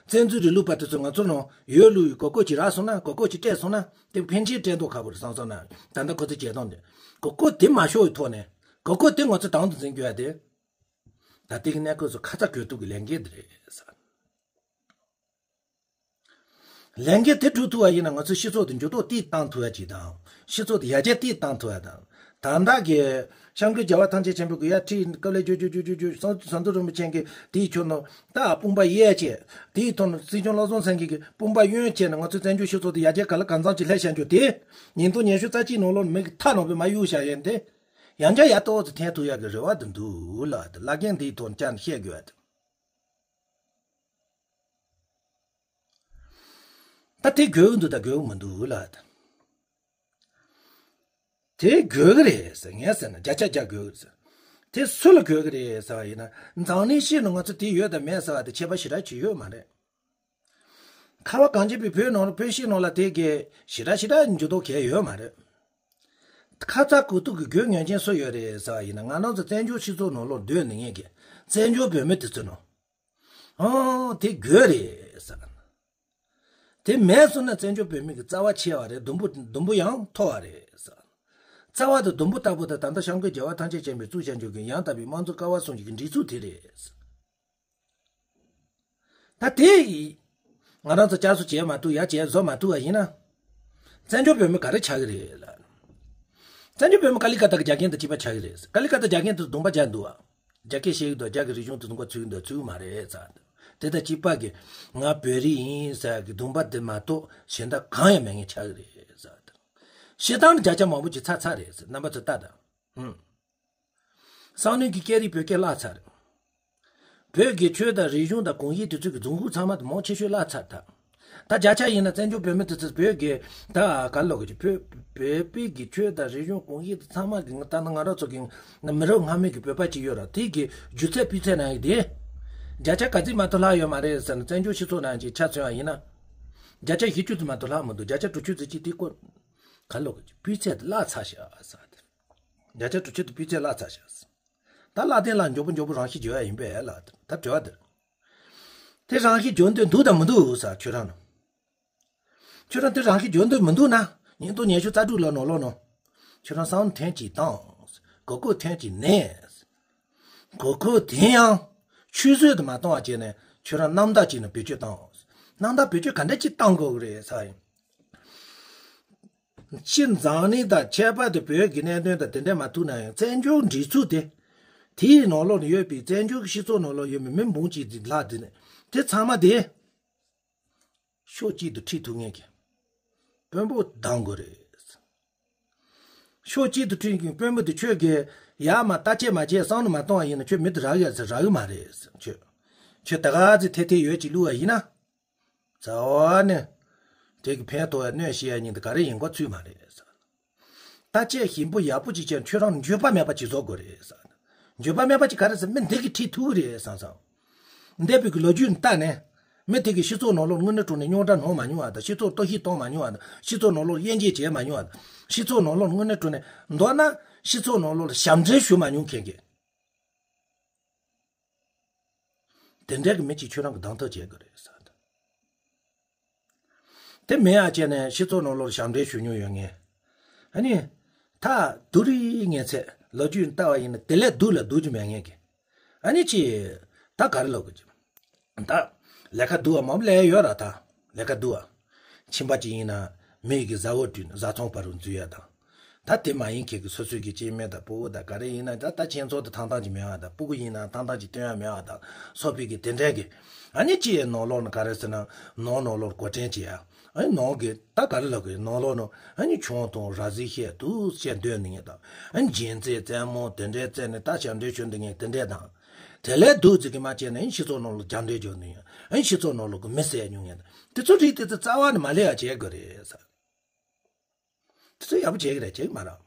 བཙན་འཛུལ་རིང་ལུགས་པ་དེ་ཚོ་ང་ཚོ་ནང་ཡོད་ལུགས་ཡི་གོ་སྐོན་ཅིག་རག་སོང་ན། གོ་སྐོན་ཅིག་སྤྲད་སོང་ན་དེ་ཕན་ཆད་སྤྲད་མདོག་ཁ་པོ་རེད་བསམ་སོང་ན། ད་ལྟ་ཁོ་ཚོ་བྱེད་སྟངས་དེ། གོ་སྐོན་དེ་མ་ཤོར་བའི་ཐོག་ནས་གོ་སྐོན་དེ་ང་ཚོ་དང་དུ་འཛིན་དགོས་ཡ་དེ། ད་ལྟའི་གནས་སྐབས་སུ་ཁ་ཚ་དགོས་གཏུག་གི་ལས་འགན་དེ་རེད་ཟེར། ལས་འགན་དེ་སྒྲུབ་ཐུབ་པ་ཡིན་ན་ང་ཚོའི་སྤྱི་ཚོགས་དེ་འགྱུར་ལྡོག་ཏིག་བཏང་ཐུབ་ཡ་ཅིག་དང་། སྤྱི་ཚོགས་དེ་ཡར་རྒྱས་ཏིག་བཏང་ཐུབ་ཡ་དང་། ད་ལྟ་གི་སྐྱབས་མགོན་རྒྱལ་བ་ཐམས་ཅད་མཁྱེན་པའི་གི་ཡ་ཁྲིད་སྐབས་ལས་ཇོ་ཇོ་ཇོ་ཇོ་ཇོ་ཟམ་གདོང་རིན་པོ་ཆེ་གི་དེའི་ཆོས་ནང་ད་དཔུང་པ་གཡས་བྱས། དེའི་ཐོག་ནས་སྲིད་སྐྱོང་བློ་བཟང་སེང་གེ་གི་དཔུང་པ་གཡོན་བྱས་ནས་ང་ཚོའི་བཙན་བྱོལ་སྤྱི་ཚོགས་དེ་ཡར་རྒྱས་ག་ལ་གང་འཚམ་ཅིག་སླེབས་བཞག་རྒྱུ་དེ། ཉིས་སྟོང་ཉི་ཤུ་རྩ་གཅིག་ནང་ལོགས་མི་གི་ཐག་ནང་པའི་མ་གཡུག་བཞག་ཡན་དེ། ཡང་བསྐྱར་ཡར་ཏོག་ཙམ་འཐེན་ཐུབ་ཡ་གི་རེ་བ་དེ་འདུག་ལ་དེ་བླ་རྒན་དེའི་ཐོག་ནས་བསྐྱར་ནས་བཤད་དགོས་ཡ་དེ། ད་དེ་དགོས་ཀྱི་འདུག་ད་དགོས་ཀྱི་མི་འདུག་ལ་ད། དེ་དགོས་ཀྱི་རེད་ཟེར། ངས་ཟེར་ན་བརྒྱ་ཆ་བརྒྱ་དགོས་ཀྱི་རེད་ཟེར། དེ་སུ་ལ་དགོས་ཀྱི་རེད་ཟེར་བ་ཡིན་ན། འཛམ་གླིང་སྤྱི་ནང་ང་ཚོ་དེ་ཡོད་དང་མེད་ཟེར་བ་དེ་ཁྱད་པར་ཞེ་དྲག་ཅིག་ཡོད་མ་རེད། ཁ་བ་གངས་ཅན་པའི་བོད་ནང་ལ། བོད་སྤྱི་ནང་ལ་དེ་གའི་ཞེ་དྲག་ཞེ་དྲག་འགྱུར་ལྡོག་གང་ཡང་ཡོད་མ་རེད། ཁ་ཚ་དགོས་གཏུག་གི་དགོས་ངེས་ཅན་སུ་ཡོད་རེད་ཟེར་བ་ཡིན་ན། ང་རང་ཚོ་བཙན་བྱོལ་སྤྱི་ཚོགས་ནང་ལོགས་སྡོད་ནས་ངེས་ཀྱི་བཙན་བྱོལ་བོད་མི་དེ་ཚོ་ནང་། ཨོ་དེ་དགོས་རེད་ཟེར། དེ་མེད་སོང་ན་བཙན་བྱོལ་བོད་མི་གི་རྩ་བ་ཆེ་བ་རེད། སྡུག་པོ་སྡུག་པོ་ཡང་མཐོ་བ་རེད་ཟེར། རྩ་བ་དང་སྡུག་པོ་ལྟ་བུ་དང་། ད་ལྟ་སྐྱབས་མགོན་རྒྱལ་བ་ཐམས་ཅད་མཁྱེན་པས་གཙུག་བྱས་འཇུག་གི་ཡང་དག་པའི་དམངས་གཙོ་ཀ་བ་གསུམ་གྱི་སྒྲིག་འཛུགས་དེ་རེད་ཟེར། ད་དེ་ཡིས་ང་རང་ཚོ་བསྐྱར་གསོ་བྱས་མ་ཐུབ། ཡར་བྱས་བཟོ་མ་ཐུབ་པ་ཡིན་ན། བཙན་བྱོལ་བོད་མི་ག་རེ་ཆགས་ཀྱི་རེད་ལ། བཙན་བྱོལ་བོད་མི་ཀ་ལི་ཀ་ཏ་གི་རྒྱ་རྒན་དང་གཅིག་པ་ཆགས་ཀྱི་རེད། ཀ་ལི་ཀ་ཏ་རྒྱ་རྒན་དེ་རྡུང་པ་རྒྱག་འདུག་བ། རྒྱ་སྐད་བཤད་ཀྱི་འདུག་རྒྱ་གི་རིག་གཞུང་དེ་རྡུང་པ་ཚུགས་ཀྱི་འདུག་ཚུགས་མ་རེད་ཟེར། དེ་དང་གཅིག་པ་གི་ང་བོད་རིགས་ཡིན་ཟེར་གི་རྡུང་པ་དེ་མ་གཏོགས་གཞན་དག་གང་ཡང་མེད་མཁན་ཆགས་ཀྱི་རེད་ཟེར། བཤད་སྟངས་བརྒྱ་ཆ་མང་པོ་ཅིག་ཚར་ཚར་རེད་ཟེར། རྣམ་པ་ཚོ་ལྟ་དང་། ཧུམ། སང་ཉིན་གྱི་སྐད་རིགས་བོད་སྐད་བརླག་ཚར། བོད་ཀྱི་ཆོས་དང་རིག་གཞུང་དང་གོམས་གཤིས་དེ་ཚོ་གི་རྫུན་རྐུབ་ཚང་མ་དེ་མང་ཆེ་ཤོས་བརླག་ཚར་ད། ད་བརྒྱ་ཆ་ཡིན་ན་བཙན་བྱོལ་བོད་མི་དེ་ཚོ་བོད་ཀྱི་ད་ག་ལོག་གི་བོད་བོད་པའི་གི་ཆོས་དང་རིག་གཞུང་གོམས་གཤིས་དེ་ཚང་མ་གི་ད་ནི་ང་རང་ཚོ་གི་མི་རབས་སྔ་མའི་གི་བོད་པ་ཅིག་ཡོད་ར། དེ་གི་སྒྱུ་རྩལ་སྤུས་ཚད་ནང་གི་དེ་བརྒྱ་ཆ་ག་ཚོད་མ་གཏོགས་བརླག་ཡོད་མ་རེད་ཟེར་ན། བཙན་བྱོལ་སྤྱི་ཚོགས་ནང་གི་ཆ་མཚོན་པ་ཡིན་ན། བརྒྱ་ཆ་བཞི་བཅུ་ཙམ་མ་གཏོགས་བརླག་མི་འདུག་བརྒྱ་ཆ་དྲུག་ཅུ་ཙམ་ཅིག་དེ་ཀོ་ག་ལོག་གི་སྤུས་ཚད་དེ་བརླག་ཚར་ཤག་ཟེར་བ་དེ། བརྒྱ་ཆ་དྲུག་ཅུ་དེ་སྤུས་ཚད་བརླག་ཚར་ཤག་ཟེར། ད་བརླག་དེ་ལ་མགྱོགས་པོ་མགྱོགས་པོ་རང་ཤི་རྒྱག་ཡ་ཡིན་པས་ལ། ད་དྲི་བ་དེ། དེ་རང་ཤི་རྒྱག་འདོད་འདུག་དང་མི་འདུག་ཟེར། ཁྱོད་རང་ནོ། ཁྱོད་རང་དེ་རང་ཤི་རྒྱག་འདོད་མི་འདུག་ན། ཉིས་སྟོང་ཉི་ཤུ་རྩ་དྲུག་ལོ་ནང་ལོགས་ནོ། ཁྱོད་རང་བསམ་བློ་ཐེངས་གཅིག་བཏང་། གོ་སྐབས་ཐེངས་གཅིག་ནས། གོ་སྐབས་དེ་ཡང་ཆུད་ཟོས་དུ་མ་གཏོང་བ་བྱས་ནས་ཁྱོད་རང་རྣམ་དག་ཅིག་ནས་བེད་སྤྱོད་བཏང་། རྣམ་དག་བེད་སྤྱོད་ག་འདྲ་ཅིག་བཏང་དགོས་ཀྱི་རེད་ཟེར་ཡིན། སྤྱིར་འཛམ་གླིང་དང་ཁྱད་པར་དུ་བོད་ཀྱི་གནད་དོན་དང་དེ་འདྲ་མ་ཐུག་ན་ཡང་། བཙན་བྱོལ་སྒྲིག་འཛུགས་དེ། དེའི་ནང་ལོགས་ནས་ཡོད་པའི། བཙན་བྱོལ་གྱི་སྤྱི་ཚོགས་ནང་ལོགས་ཡོད་པའི་མི་འབུམ་གཅིག་ལྷག་དེ་ནས་དེ་ཚང་མ་དེ་ཕྱོགས་གཅིག་ཏུ་ཁྲིད་ཐུབ་མཁན་གྱི་དཔོན་པོ་གདམ་དགོས་རེད། ཕྱོགས་གཅིག་ཏུ་ཁྲིད་མཁན་དཔོན་པོ་དེ་ཁྱོད་ཀྱིས་ཡར་མར་བརྟག་དཔྱད་མ་བྱས། བསམ་བློ་མ་གཏོང་བ་ཡིན་ན་ཁྱོད་མི་དེ་རག་ཡ་ཟེར་རག་གི་མ་རེད། ཁྱོད་ཁྱོད་ད་ག་ཚོད་ཐེ་ཐེ་ཡོད་ཅིག་བླུགས་པ་ཡིན་ན། རྩ་བ་ནས་དེ་གི་ཕན་ཐོགས་ཡ་གནོད་ཤེས་ཡ་ཉིད་དེ་ག་རེ་ཡིན་གོ་ཚུལ་མ་རེད་ཟེར། བརྟག་དཔྱད་ཞིབ་པོ་ཡག་པོ་ཅིག་བྱས། ཁྱོད་རང་འགྱོད་པ་མེད་པ་ཅིག་བཟོ་དགོས་རེད་ཟེར། འགྱོད་པ་མེད་པ་ཅིག་ག་རེ་ཟེར། མི་འདི་གིས་ཁྲིད་ཐུབ་ཀྱི་རེད་བསམ་བསམ། འདས་པའི་གི་ལོ་རྒྱུས་ལྟ་ནས། མི་དེ་གིས་སྤྱི་ཚོགས་ནང་ལོགས་དངོས་གནས་དྲང་གནས་རྙོག་དྲ་གནང་མ་མྱོང་བ་དང་། སྤྱི་ཚོགས་གཏོར་བཤིག་གཏོང་མ་མྱོང་བ་དང་། སྤྱི་ཚོགས་ནང་ལོགས་དབྱེ་འབྱེད་བྱས་མ་མྱོང་བ་དང་། སྤྱི་ཚོགས་ནང་ལོགས་དངོས་གནས་དྲང་གནས། མདོར་ན་སྤྱི་ཚོགས་ནང་ལོགས་ཞབས་འདྲེན་ཞུ་མ་མྱོང་མཁན་གྱི། དེ་འདྲ་གི་མི་གཅིག་ཁྱོད་རང་གིས་གདམ་ཐབས་བྱེད་དགོས་རེད་ཟེར། དེ་མེད་ཡ་བྱས་ནས་སྤྱི་ཚོགས་ནང་ལོགས་ཞབས་འདྲེན་ཞུ་མྱོང་ཡོད་མཁན། ཨ་ནི། ད་སྡུག་རུས་ངན་ཚད་ལོ་རྒྱུས་ལྟ་བ་ཡིན་ན་དེ་ལས་སྡུག་ལ་སྡུག་ཅིག་མེད་མཁན་གྱི། ཨ་ནི་ཅི། ད་ག་རེ་ལབ་དགོས་ཀྱི། ད་ལས་ཀ་སྡུག་པ་མང་པོ་ལས་ཡོད་ར། ད་ལས་ཀ་སྡུག་པ། ཁྱིམ་པ་ཅིག་ཡིན་ན་མི་ཡི་གི་བཟའ་བོ་བསྐྲུན་ནས་བཟའ་ཚང་བར་དུ་འཛུལ་ཡ་དང་། ད་དེ་མ་ཡིན་མཁན་གྱི་སོ་སོའི་གི་སྐྱེ་དམན་དང་སྤུ་གུ་དང་ག་རེ་ཡིན་ན། ད་ད་ཁྱེད་ཚོ་དེ་ཐང་ཐང་ཅིག་མེད་པ་དང་། སྤུ་གུ་ཡིན་ན་ཐང་ཐང་ཅིག་སྟོན་ཡ་མེད་པ་དང་། སོགས་པའི་གི་དེ་འདྲའི་གི། ཨ་ནི་ཅི་ཡའི་ནང་ལོགས་ནས་ག་རེ་ཟེར་ན། ནང་ནང་ལོགས་འགོ་འདྲེན་བྱེད་ཡ། ཨ་ནི་ནང་གི་ད་ག་རེ་ལབ་དགོས། ནང་ལོགས་ནང་ཨ་ནི་ཆང་འཐུང་། ར་བཟི་བཤད། འདུག་སེ་བྱས་སྡོད་ནི་ཡིན་དང་། ཨ་ནི་རྒྱན་རྩེ་རྩེད་མོ་དེ་འདྲའི་རྩེ་ནས་ད་ཞབས་འདྲེན་ཞུ་འདི་ངས་དེ་འདྲའི་དང་། དེ་ལས་སྡུག་ཙིག་གི་མ་བྱས་ན་ཨ་ནི་སྤྱི་ཚོགས་ནང་ལོགས་རྒྱབ་འདྲེ་འཇོག་ནི་ཡིན། ཨ་ནི་སྤྱི་ཚོགས་ནང་ལོགས་གི་མི་བསད་མྱོང་ངས་དང་། དེ་ཚོ་རིགས་དེ་ཚོ་རྩ་བ་ནས་མ་ལས་ཡ་བྱེད་དགོས་རེད་ཟེར། དེ་ཚོ་ཡག་པོ་བྱེད་ཀྱི་རེད། བྱེད་ཀྱི་མ་རེད།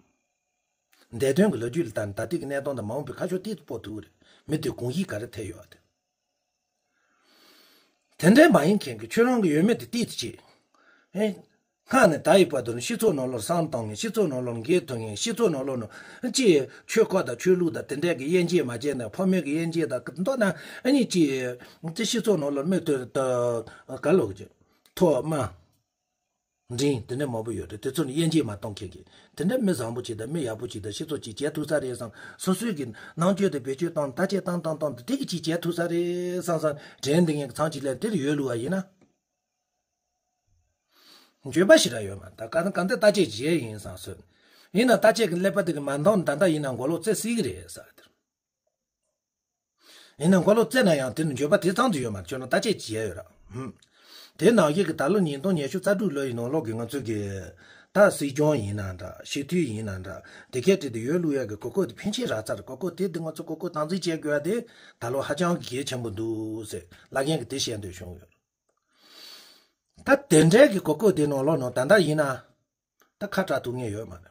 འདས་དོན་གྱི་ལོ་རྒྱུས་ལ་ལྟ་ན་ད་ལྟའི་གི་གནས་སྟངས་དང་མ་འོངས་པའི་ཁ་ཕྱོགས་ཏིག་ཏིག་སྤོ་ཐུབ་ཀྱི་རེད། མི་དེ་གོམས་གཤིས་ག་རེ་ཐེབས་ཡོད་དེ། དེ་འདྲའི་མ་ཡིན་མཁན་གྱི་ཁྱོད་རང་གི་ཡོད་མེད་དེ་ཏིག་ཏིག་བྱེད། ཨེ། སྔ་ནས་ད་ཡི་བར་དུ་ནི་སྤྱི་ཚོགས་ནང་ལོགས་བསམ་བཏང་མཁན། སྤྱི་ཚོགས་ནང་ལོགས་འགན་འཁུར་མཁན། སྤྱི་ཚོགས་ནང་ལོགས་ནི་ཅི་ཆོས་ཁོག་དང་ཆོས་ལུགས་དང་དེ་འདྲའི་གི་དབྱེ་འབྱེད་མ་བྱས་ནས། ཕོ་མོའི་གི་དབྱེ་འབྱེད་དང་མདོར་ན་ཨ་ནི་ཅི་ཅི་སྤྱི་ཚོགས་ནང་ལོགས་མི་དེ་ད་ག་ལོག་གི་ཐོག་མ། འབྲིང་དེ་འདྲ་མང་པོ་ཡོད་རེད། དེ་ཚོ་ནི་དབྱེ་འབྱེད་མ་གཏོང་མཁན་གྱི། དེ་འདྲ་མི་བཟང་པོ་ཅིག་དང་མི་ཡག་པོ་ཅིག་དང་སྤྱི་ཚོགས་ཅིག་བྱེད་ཐུབ་ས་རེད་བསམ། སོ་སོའི་གི་ནང་ཆོས་དེ་བེད་སྤྱོད་བཏང་། བརྟག་དཔྱད་བཏང་བཏང་བཏང་དེ་དེ་གི་ཅིག་བྱེད་ཐུབ་ས་རེད་བསམ་བསམ། དྲན་འདི་ངས་ཚང་ཅིག་ལས་དེར་ཡོད་ལུགས་པ་ཡིན་ན། འགྱོད་པ་ཞེ་དྲག་ཡོད་མ་རེད། ད་ག་ག་འདི་བརྟག་དཔྱད་བྱས་ཡིན་བསམ་སོང་། ཡིན་ན་བརྟག་དཔྱད་ཀྱི་ཀླད་པ་དེ་གི་མ་འདང་ད་ལྟ་ཡིན་ན་མགོ་ལོག་རྩེ་སྲིད་ཀྱི་རེད་ཟེར་དེར། ཡིན་ན་མགོ་ལོག་རྩེ་ན་ཡང་དེ་ནི་འགྱོད་པ་དེ་ཙམ་དུ་ཡོད་མ་རེད། ཁྱོད་རང་བརྟག་དཔྱད་བྱས་ཡོད་ར། ཧུམ། དེ་ནང་བཞིན་གྱི་ད་ལོ་ཉིས་སྟོང་ཉི་ཤུ་རྩ་དྲུག་ལོ་ཡི་ནང་ལོགས་ཀྱི་ང་ཚོའི་གི་ད་སྲིད་སྐྱོང་ཡིན་ན་འདྲ། སྤྱི་འཐུས་ཡིན་ན་འདྲ། དེ་གའི་གྲས་དེ་ཡོད་ལུགས་ཡ་གི་གོ་སྐབས་དེ་ཕན་ཆད་རག་ཚར། གོ་སྐབས་དེ་དེ་ང་ཚོ་གོ་སྐབས་དམ་འཛིན་བྱེད་དགོས་ཡ་དེ་ད་ལོ་ཧ་ཅང་གི་གལ་ཆེན་པོ་འདུག་ཟེར་བླ་རྒན་གྱིས་དེ་བཤད་འདོད་བྱུང་ཡོད། ད་དེ་འདྲའི་གི་གོ་སྐབས་དེ་ནང་ལོགས་ནང་ད་ལྟ་ཡིན་ན་ད་ཁ་གྲག་ཐུབ་མཁན་ཡོད་མ་རེད།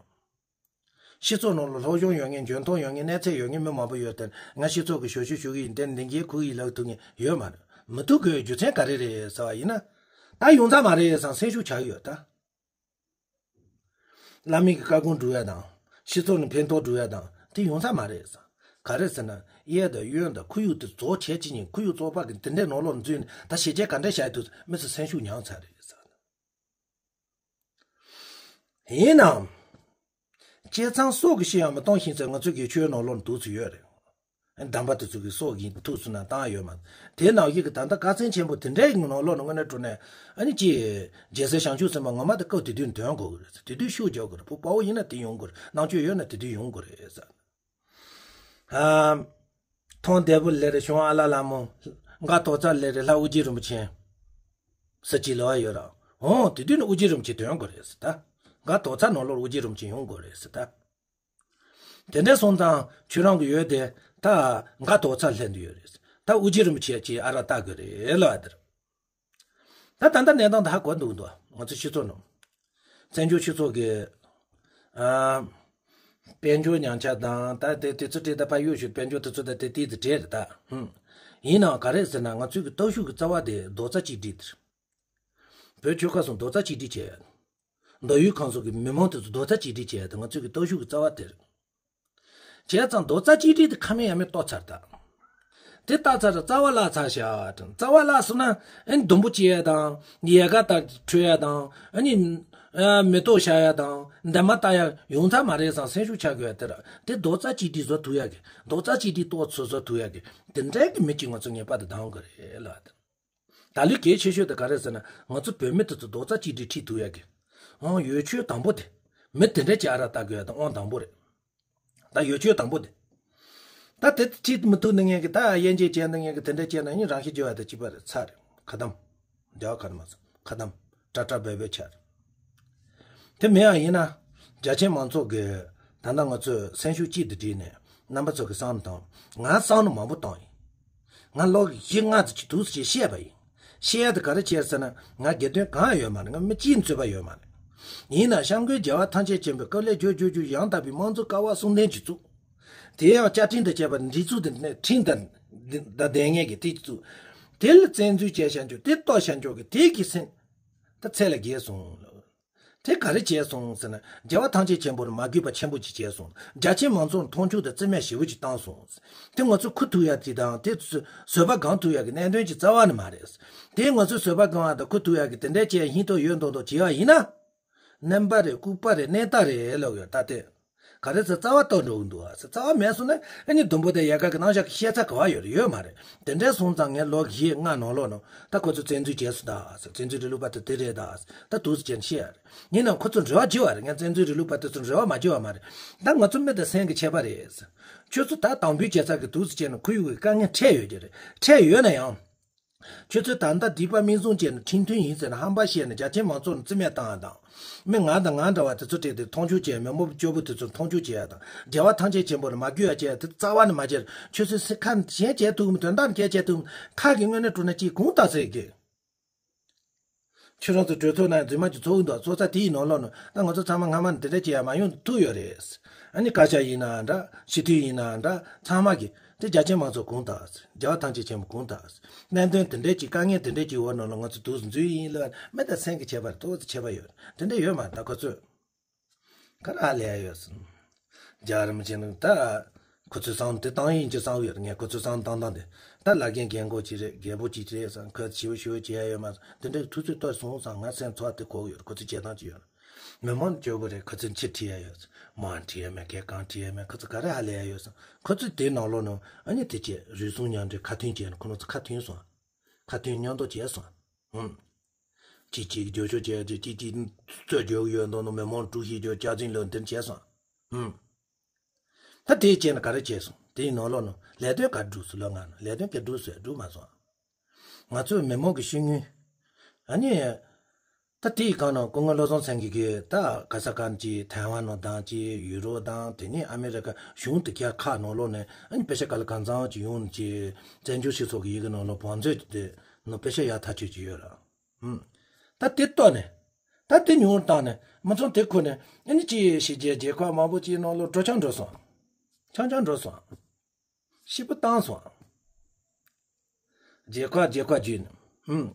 སྤྱི་ཚོགས་ནང་ལ་སློབ་སྦྱོང་ཡོད་མཁན། འཇོན་ཐང་ཡོད་མཁན། གནས་ཚད་ཡོད་མཁན་མི་མང་པོ་ཡོད་དེ། ང་སྤྱི་ཚོགས་ཀྱི་ཞབས་ཞུ་ཞུ་གི་ཡིན། དེ་འདི་འགན་འཁུར་གི་ཡིན་ལབ་ཐུབ་མཁན་ཡོད་མ་རེད། མི་ཐུབ་དགོས་རྒྱུ་མཚན་ག་རེ་རེད་ཟེར་བ་ཡིན་ན། ད་ཡོང་ས་མ་རེད་བསམ་སེམས་ཤུགས་ཆག་གི་ཡོད་ད། བླ་མའི་གི་བཀའ་དགོངས་སྒྲུབ་ཡ་དང་། སྤྱི་ཚོགས་ནས་ཕན་ཐོགས་སྒྲུབ་ཡ་དང་། དེ་ཡོང་ས་མ་རེད་ཟེར། ག་རེ་ཟེར་ན། གཡས་དང་གཡོན་དང་ཁོར་ཡུག་དེ་རྫོགས་བྱས་ཅི་ཉིན། ཁོར་ཡུག་རྫོགས་པ་གི་དེ་འདྲའི་ནང་ལོགས་ནས་འཛུལ་ནས། ད་ཞེ་བཅད་ག་འདྲ་བྱ་ཡ་ཐུབ། མི་ཚོ་སེམས་ཤུགས་ཉམས་ཚར་རེད་ཟེར། ཡིན་ནའང་། བྱས་ཙང་སྲོག་གི་ཕྱིར་ཡང་མི་གཏོང་ཞིང་ཟེར། ང་ཚོའི་གི་ཆོས་ནང་ལོགས་ནས་འདུག་སེ་ཡོད་རེད། གདམས་པ་དེ་ཚོ་གི་སྲོག་གི་ཐུག་སོང་ན་བཏང་ཡོད་མ། དེ་ནང་བཞིན་གི་ད་ལྟ་དཀའ་ཚེགས་ཆེན་པོ་དེ་འདྲའི་གི་ནང་ལོགས་ནས་དངོས་གནས་དྲང་གནས་ཨ་ནི་ཅིག་རྒྱལ་སྲས་བྱང་ཆུབ་སེམས་དཔའ་ངོ་མ་དེ་སྐབས་དེ་དུས་འདོན་དགོས་ཀྱི་རེད། དེ་དུས་ཤུགས་རྒྱག་དགོས་རེད། བུ་དཔའ་བོ་ཡིན་ན་དེ་ཡོང་དགོས་རེད། རྣམ་དཔྱོད་ཡོད་ན་དེ་དུས་ཡོང་དགོས་རེད་ཟེར། ཨ། ཐང་དལ་བུ་ལེ་རེ་ཞང་ཨ་ལ་ལ་མོ། མགར་ཐོག་ཚ་ལེ་རེ་ལྷ་ཨོ་རྒྱན་རིན་པོ་ཆེ། ཟེར་གྱི་ལབ་ཡ་ཡོད་ར། འོང་དེ་དུས་ནི་ཨོ་རྒྱན་རིན་པོ་ཆེ་འདོན་དགོས་རེད་ཟེར་ད། མགར་ཐོག་ཚ་ནང་ལོགས་ཨོ་རྒྱན་རིན་པོ་ཆེ་ཡོང་དགོས་རེད་ཟེར་ད། དེ་འདྲ་སོང་ཙང་ཁྱོད་རང་གི་ཡོད་དེ། ད་མགར་ཐོག་ཚ་ལྷན་དུ་ཡོད་རེད་ཟེར། ད་ཨོ་རྒྱན་རིན་པོ་ཆེ་ཅིག་ཨ་ར་ལྟ་དགོས་རེད་ལབ་ཡ་དེར། ད་ད་ལྟ་གནས་སྟངས་ད་ཧ་གོ་འདུག་འདུག་ང་ཚོ་སྤྱི་ཚོགས་ནང་། བཙན་བྱོལ་སྤྱི་ཚོགས་ཀྱི། ཨ། དཔལ་འབྱོར་ཉམས་ཆག་དང་། ད་དེ་དུས་ཚོད་དེ་ད་ཕར་གཡུག་ཞུ། དཔལ་འབྱོར་དུས་ཚོད་ད་དེ་དུས་དེ་གྲས་རེད་ད། ཧུམ། ཡིན་ནའང་ག་རེ་ཟེར་ན། ང་ཚོའི་གི་སྟོབས་ཤུགས་ཀྱི་རྩ་བ་དེ་རྡོག་རྩ་གཅིག་སྒྲིལ་དེ་རེད། བོད་ཆོལ་ཁ་གསུམ་རྡོག་རྩ་གཅིག་སྒྲིལ་བྱས། མདོ་དབུས་ཁམས་གསུམ་གྱི་མི་མང་དེ་ཚོ་རྡོག་རྩ་གཅིག་སྒྲིལ་བྱས་ཏེ། ང་ཚོའི་གི་སྟོབས་ཤུགས་ཀྱི་རྩ་བ་དེ་རེད། བྱས་ཙང་རྡོག་རྩ་གཅིག་སྒྲིལ་དེ་ཁ་མེད་ཡ་མེད་གཏོར་ཚར་ད། དེ་བཏགས་ཚར་ར་རྩ་བ་བརླག་ཚར་ཤག་རྩ་བ་བརླག་སོང་ན་ཨེ་ནི་སྡུག་པོ་སྐྱེ་ཡ་དང་། ཡལ་ག་ལྟར་ཁྲོས་ཡ་དང་། ཨ་ནི་ཨ་མེ་ཏོག་ཤར་ཡ་དང་། འདབ་མ་ལྟ་ཡ་ཡོང་ཐབས་མ་རེད་བསམ་སེམས་ཤུགས་ཆག་དགོས་ཡ་དེ་ར། དེ་རྡོག་རྩ་གཅིག་སྒྲིལ་བཟོ་ཐུབ་ཡ་གི། རྡོག་རྩ་གཅིག་སྒྲིལ་གཏོར་ཚུལ་བཟོ་ཐུབ་ཡ་གི། དེ་འདྲའི་གི་མི་གཅིག་ང་ཚོ་ངེས་པར་དུ་འདང་དགོས་རེད་ལ། ད་ལོའི་གལ་ཆེ་ཤོས་དེ་ག་རེ་ཟེར་ན། ང་ཚོ་བོད་མི་དེ་ཚོ་རྡོག་རྩ་གཅིག་སྒྲིལ་ཁྲིད་ཐུབ་ཡ་གི། ཨང་ཡོ་ཆོས་དང་པོ་དེ། མི་དེ་འདྲ་ཅིག་ཨ་ར་ལྟ་དགོས་ཡ་དེ་དབང་དང་པོ་རེད། ད་ཡོ་ཆོས་དང་པོ་དེ། ད་དེ་ཁྲིད་མི་ཐུབ་ནི་ངན་གི། ད་དབྱེ་འབྱེད་བྱས་ནི་ངན་གི། དེ་འདྲ་བྱས་ན་ཨ་ནི་རང་ཤི་བརྗོད་ཡ་དེ་གཅིག་པ་རེད། ཚར་རེད། ཁ་བདམས། རྒྱལ་བ་ག་རེ་མ་སོང་། ཁ་བདམས། ཏྲ་ཏྲ་འབོད་འབོད་ཆགས་རེད། དེ་མིན་ཡང་ཡིན་ན། རྒྱ་ཆེ་མང་ཚོགས་ཀྱིས་ད་ལྟ་ང་ཚོས་སེམས་ཤུགས་གཅིག་ཏུ་བསྒྲིལ་ནས། རྣམ་པ་ཚོ་གིས་བསམ་བློ་བཏང་། ང་བསམ་བློ་མང་པོ་བཏང་ཡིན། ང་ལོ་བཞི་ལྔ་ཙམ་ཅིག་འདུག་སེ་བཤད་པ་ཡིན། བཤད་ཡ་དེ་ག་རེ་བྱས་ཟེར་ན། ང་དགེ་འདུན་གང་ཡང་ཡོད་མ་རེད། ང་མི་གཅིག་ནས་རྩོད་པ་ཡོད་མ་རེད། ཡིན་ན་སྐྱབས་མགོན་རྒྱལ་བ་ཐམས་ཅད་མཁྱེན་པའི་བཀའ་ལས་རྒྱུ་རྒྱུ་རྒྱུ་ཡང་དག་པའི་དམངས་གཙོ་ཀ་བ་གསུམ་ལྡན་ཅིག་བཙུགས། དེ་ཡང་བཅའ་ཁྲིམས་དང་བཅས་པ་སྒྲིག་འཛུགས་དེ་ནས་ཁྲིམས་དང་ལྡན་ངེས་ཀྱི་དེ་བཙུགས། དེ་ལ་བཙན་འཛུལ་བྱས་བཞག་རྒྱུ་དེ། གཏོར་བཞག་རྒྱུ་གི་དེ་གི་སེམས་ད་ཚད་ལས་བརྒལ་སོང་། དེ་ག་རེ་བྱས་སོང་ཟེར་ན། རྒྱལ་བ་ཐམས་ཅད་མཁྱེན་པ་ལ་མ་གུས་པ་ཆེན་པོ་ཅིག་བྱས་སོང་། རྒྱ་ཆེ་མང་ཚོགས་ལ་མཐོང་ཆུང་དང་རྩིས་མེད་ཞེ་པོ་ཅིག་བཏང་སོང་། དེ་ང་ཚོས་འཁུར་ཐུབ་ཡ་དེ་དང་། དེ་ཚོས་བཟོད་པ་སྒོམ་ཐུབ་ཡ་གི་གནད་དོན་ཅིག་རྩ་བ་ནས་མ་རེད། དེ་ང་ཚོས་བཟོད་པ་སྒོམ་ཡ་དང་འཁུར་ཐུབ་ཡ་གི་དེ་འདྲའི་ཅིག་སྙིང་སྟོབས་ཡོད་མདོག་མདོག་བྱས་པ་ཡིན་ན། རྣམ་པ་རེད། ལྐུགས་པ་རེད། གནས་སྟངས་རེད་ལབ་ཡོད་ད། དེ་ག་རེ་ཟེར། རྩ་བ་གཏོར་འགྲོ་གི་འདུག་ཨ་ཟེར། རྩ་བ་མེད་སོང་ན་ཨ་ནི་ཟླུམ་པོ་དེ་ཡལ་ག་གི་ནང་བཞག་གི་བཤད་ཚ་ག་བ་ཡོད་རེད། ཡོད་མ་རེད། དེ་འདྲ་སོང་ཙང་ངས་ལོ་བཞི་ལྔ་ནང་ལོགས་ནང་ད་ཁོ་ཚོ་བཙན་འཛུལ་བྱས་སོང་ད་ཟེར། བཙན་འཛུལ་རིང་ལུགས་པ་དེ་དེ་རེད་ད་ཟེར། ད་འདུག་སེ་བྱས་ནས་བཤད་ཡ་རེད། ཡིན་ནའང་ཁོ་ཚོ་འབྲེལ་བ་བྱེད་པ་རེད། ངས་བཙན་འཛུལ་རིང་ལུགས་པ་དེ་ཚོ་འབྲེལ་བ་མ་བྱེད་པ་མ་རེད། ད་ང་ཚོ་མི་དང་སེམས་ཀྱི་ཁྱད་པར་རེད་ཟེར། ཁྱོད་ཚོ་ད་དམ་འབུལ་བྱེད་ས་གི་འདུག་སེ་བྱས་ནས་ཁོར་ཡུག་གི་དཀའ་ངལ་འཕྲད་ཡོད་ཀྱི་རེད། འཕྲད་ཡོད་ན་ཡང་། ཁྱོད་ཚོས་ད་ལྟ་སྡིག་པ་མིག་བཙུམ་བྱས་ནས་ཁྲིམས་མཐུན་ཡིན་ཟེར་ནས་ཧམ་པ་བཤད་ནས་རྒྱ་ཆེ་མང་ཚོགས་ལ་རྩིས་མེད་བཏང་བ་དང་། མི་ང་དང་ང་འདྲ་བ་དེ་ཚོ་བྲིས་ཏེ་མཐོང་ཆུང་བྱས། མི་མང་པོ་སྐྱོ་པོ་དེ་ཚོར་མཐོང་ཆུང་བྱས་ཡ་དང་། རྒྱལ་བ་ཐམས་ཅད་མཁྱེན་པ་ལ་མ་གུས་ཡ་བྱས་ཡ་དེ་རྩ་བ་ནས་མ་བྱེད། ཁྱོད་ཚོས་སེམས་ཁ་གཞན་བྱེད་ཐུབ་མི། དོན་དག་གཞན་བྱེད་ཐུབ་མི། ཁ་གི་དངོས་གནས་དྲང་གནས་ཅིག་གོང་ལྟ་ཟེར་གི། ཁྱོད་རང་ཚོ་གྲོས་ཚོགས་ནང་རྫུན་མ་ཅིག་ཚོགས་ཀྱི་འདུག་ཚོགས་ས་དེའི་ནང་ལོགས་ནང་ད་ང་ཚོ་ཚང་མ་སྔ་མ་ནས་དེ་འདྲ་བྱེད་ཡ་མ་ཡོང་ཐུག་ཡོད་རེད། ཨ་ནི་བཀའ་ཤག་ཡིན་ནའང་འདྲ། སྤྱི་འཐུས་ཡིན་ནའང་འདྲ། ཚང་མ་གིས་དེ་རྒྱ་ཆེ་མང་ཚོགས་གོང་དང་། རྒྱལ་བ་ཐམས་ཅད་མཁྱེན་པ་གོང་དང་། གནད་དོན་དེ་འདྲའི་ཅིག་དཀའ་ངལ་དེ་འདྲའི་ཅིག་འོག་ནང་ལ་ང་ཚོ་འདུག་འཛུལ་ཡིན་ལབ། མི་དང་སེམས་ཀྱི་ཁྱད་པར་ཏོག་ཙམ་ཁྱད་པར་ཡོད། དེ་འདྲ་ཡོད་མ་རེད། ད་ཁོ་ཚོས་ག་རེ་ཧ་ལས་ཡ་ཡོད་སོང་། རྒྱལ་བ་རིན་པོ་ཆེ་ནི་ད་ཁོ་ཚོའི་བསམ་བློ་དེ་བཏང་ཡིན་གྱི་བསམ་ཡོད། ངས་ཁོ་ཚོའི་བསམ་བློ་བཏང་སྟངས་དེ། ད་བླ་རྒན་རྒན་གོག་ཅིག་རེད། རྒད་པོ་ཅིག་རེད་བསམ། ཁོས་ཞེ་པོ་ཞེ་པོ་བྱེད་ཡ་ཡོད་མ་རེད། དེ་འདྲའི་ཐུགས་ཚོད་གཏོང་སོང་བསམ། ང་སེམས་ཚོར་བ་དེ་གོ་གི་ཡོད། ཁོ་ཚོའི་བྱེད་སྟངས་ཅིག་ཡོད། མི་མང་སྐྱོ་པོ་རེད། ཁོ་ཚོས་ཕྱིར་ཁྲིད་ཡ་ཡོད། མང་ཁྲིད་ཡ་མེད། གས་གང་ཁྲིད་ཡ་མེད། ཁོ་ཚོ་ག་རེ་ཧ་ལས་ཡ་ཡོད་སོང་། ཁོ་ཚོས་དེའི་ནང་ལོགས་ནང་ཨ་ནི་དེ་བྱས། རུལ་སུངས་མཉམ་འབྲེལ་ཁ་མཐུན་བྱས་ནས་ཁོ་རང་ཚོ་ཁ་མཐུན་སོང་། ཁ་མཐུན་མཉམ་དུ་བྱས་སོང་། ཧུམ། གཅིག་གཅིག་རྒྱབ་སྐྱོར་བྱས་ཏེ། གཅིག་གཅིག་རྩོད་རྒྱག་ཡོད་མདོག་མདོག་མི་མང་དཀྲུག་ཤིང་རྒྱག། སྐྱག་རྫུན་ལབ། འདིར་བྱས་སོང་། ཧུམ། ད་དེ་བྱས་ན་ག་རེ་བྱས་སོང་། དེའི་ནང་ལོགས་ནང་ལས་དོན་ག་སྒྲུབ་སོང་ལབ། ང་ལ་ལས་དོན་ག་སྒྲུབ་སོང་། སྒྲུབ་མ་སོང་། ང་ཚོའི་མི་མང་གི་ཤེས་ཡོན། ཨ་ནི། ད་དེའི་སྒང་ནང་སྐུ་ངོ་བློ་བཟང་སེང་གེ་གིས་ད་ག་ས་ག་ནས་ཅིག་ཐའེ་ཝན་ནང་དང་ཅིག་ཡུ་རོབ་དང་། དེ་ནས་ཨ་མི་རི་ཀ་གཞུང་དེ་ག་ཁག་ནང་ལོགས་ནས་ཨ་ནི་པེ་ཤ་ག་ལ་གང་འཚམ་ཅིག་ཡོང་ནས་ཅིག་བཙན་བྱོལ་སྤྱི་ཚོགས་ཀྱི་ཡི་གེ་ནང་ལོགས་བང་མཛོད་དེ་ནང་པེ་ཤ་ཡག་ཐག་ཆོད་ཅིག་ཡོད་ར། ཧུམ། ད་དེ་ལྟོས་ནས། ད་དེ་ཉུང་བཏང་ནས་མི་ཚང་དེ་ཁུར་ནས་ཨ་ནི་ཅི་ཞིག་བྱས། རྒྱལ་ཁབ་མང་པོ་ཅིག་ནང་ལོག་འགྲོ་ཆང་འགྲོ་སོང་། ཆང་ཆང་འགྲོ་སོང་། ཤི་བོ་བཏང་སོང་། རྒྱལ་ཁབ་རྒྱལ་ཁབ་བརྒྱུད་ནས། ཧུམ།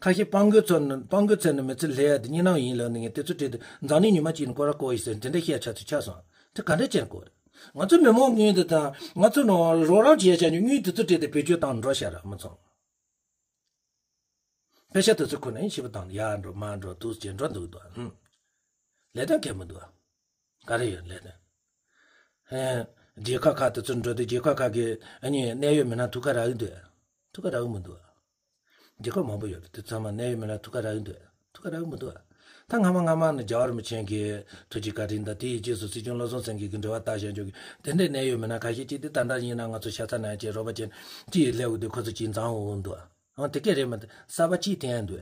ཁ་ཤས་སྤང་གོས་ཚོ་ནི་སྤང་གོས་ཚོ་ནི་མི་ཚེ་ལས་ཡ་དེ་གཉིས་སྣང་ཡིན་ལབ་ནས། ངས་དེ་ཚོ་བྲིས་ཏེ་འཛམ་གླིང་ཉི་མ་གཅིག་ནས་སྐོར་ར་བསྐོར་ཡིན་ཟེར། དེ་འདྲ་བཤད་ཆ་ཚོ་ཆགས་སོང་། དེ་ག་འདྲ་བྱས་དགོས་རེད། ང་ཚོ་མི་མང་དངུལ་འདི་དང་ང་ཚོ་ནང་རོགས་རམ་བྱེད་ཡ་བྱ་རྒྱུ་དངུལ་དེ་ཚོ་སྤྲད་དེ་བེད་སྤྱོད་བཏང་འགྲོ་ཤག་ར་མི་ཚང་། ཕལ་ཆེར་དེ་ཚོ་ཁོ་ནས་ཤི་བོ་བཏང་ནས་ཡར་འགྲོ་མར་འགྲོ་འདུག་ཅེས་འགྲོ་འདུག་དོ། ཧུམ། ལས་དོན་གལ་མི་འདུག་ག་རེ་ཡོད་ལས་དོན། ཧེ། རྒྱལ་ཁབ་ཁག་དེ་ཚོ་འགྲོ་དུས་རྒྱལ་ཁབ་ཁག་གི་ཨ་ནི་གནད་ཡོད་མི་སྣ་ཐུག་ག་རག་གི་འདུག་ཐུག་ག་རག་གི་མི་འདུག་རྒྱལ་ཁབ་མང་པོ་ཡོད་རེད། དེ་ཚང་མ་གནད་ཡོད་མི་སྣ་ཐུག་ག་རག་གི་འདུག་ཐུག་ག་རག་གི་མི་འདུག་ད་སྔ་མ་སྔ་མ་ནས་རྒྱལ་བ་རིན་པོ་ཆེ་གི་ཐུགས་རྗེ་བཀའ་དྲིན་དང་། དེའི་རྗེས་སུ་སྲིད་སྐྱོང་བློ་བཟང་སེང་གེ་གི་འབྲེལ་བ་ལྟ་བྱ་འཇོག་གི་དེ་འདྲའི་གནད་ཡོད་མི་སྣ་ཁ་ཤས་ཅིག་དེ་ད་ལྟ་ཡིན་ན་ང་ཚོ་ཤ་ཚ་ན་ཅིག་རོགས་པ་ཅན་ཅིག་སླེབས་འོང་དུས་ཁོ་ཚོ་ཅིག་འཛེམ་འོང་འདུག་ཨང་། དེ་སྐད་རེད་མ་གཏོགས་གསར་པ་ཅིག་འཐེན་ཡ་འདུག་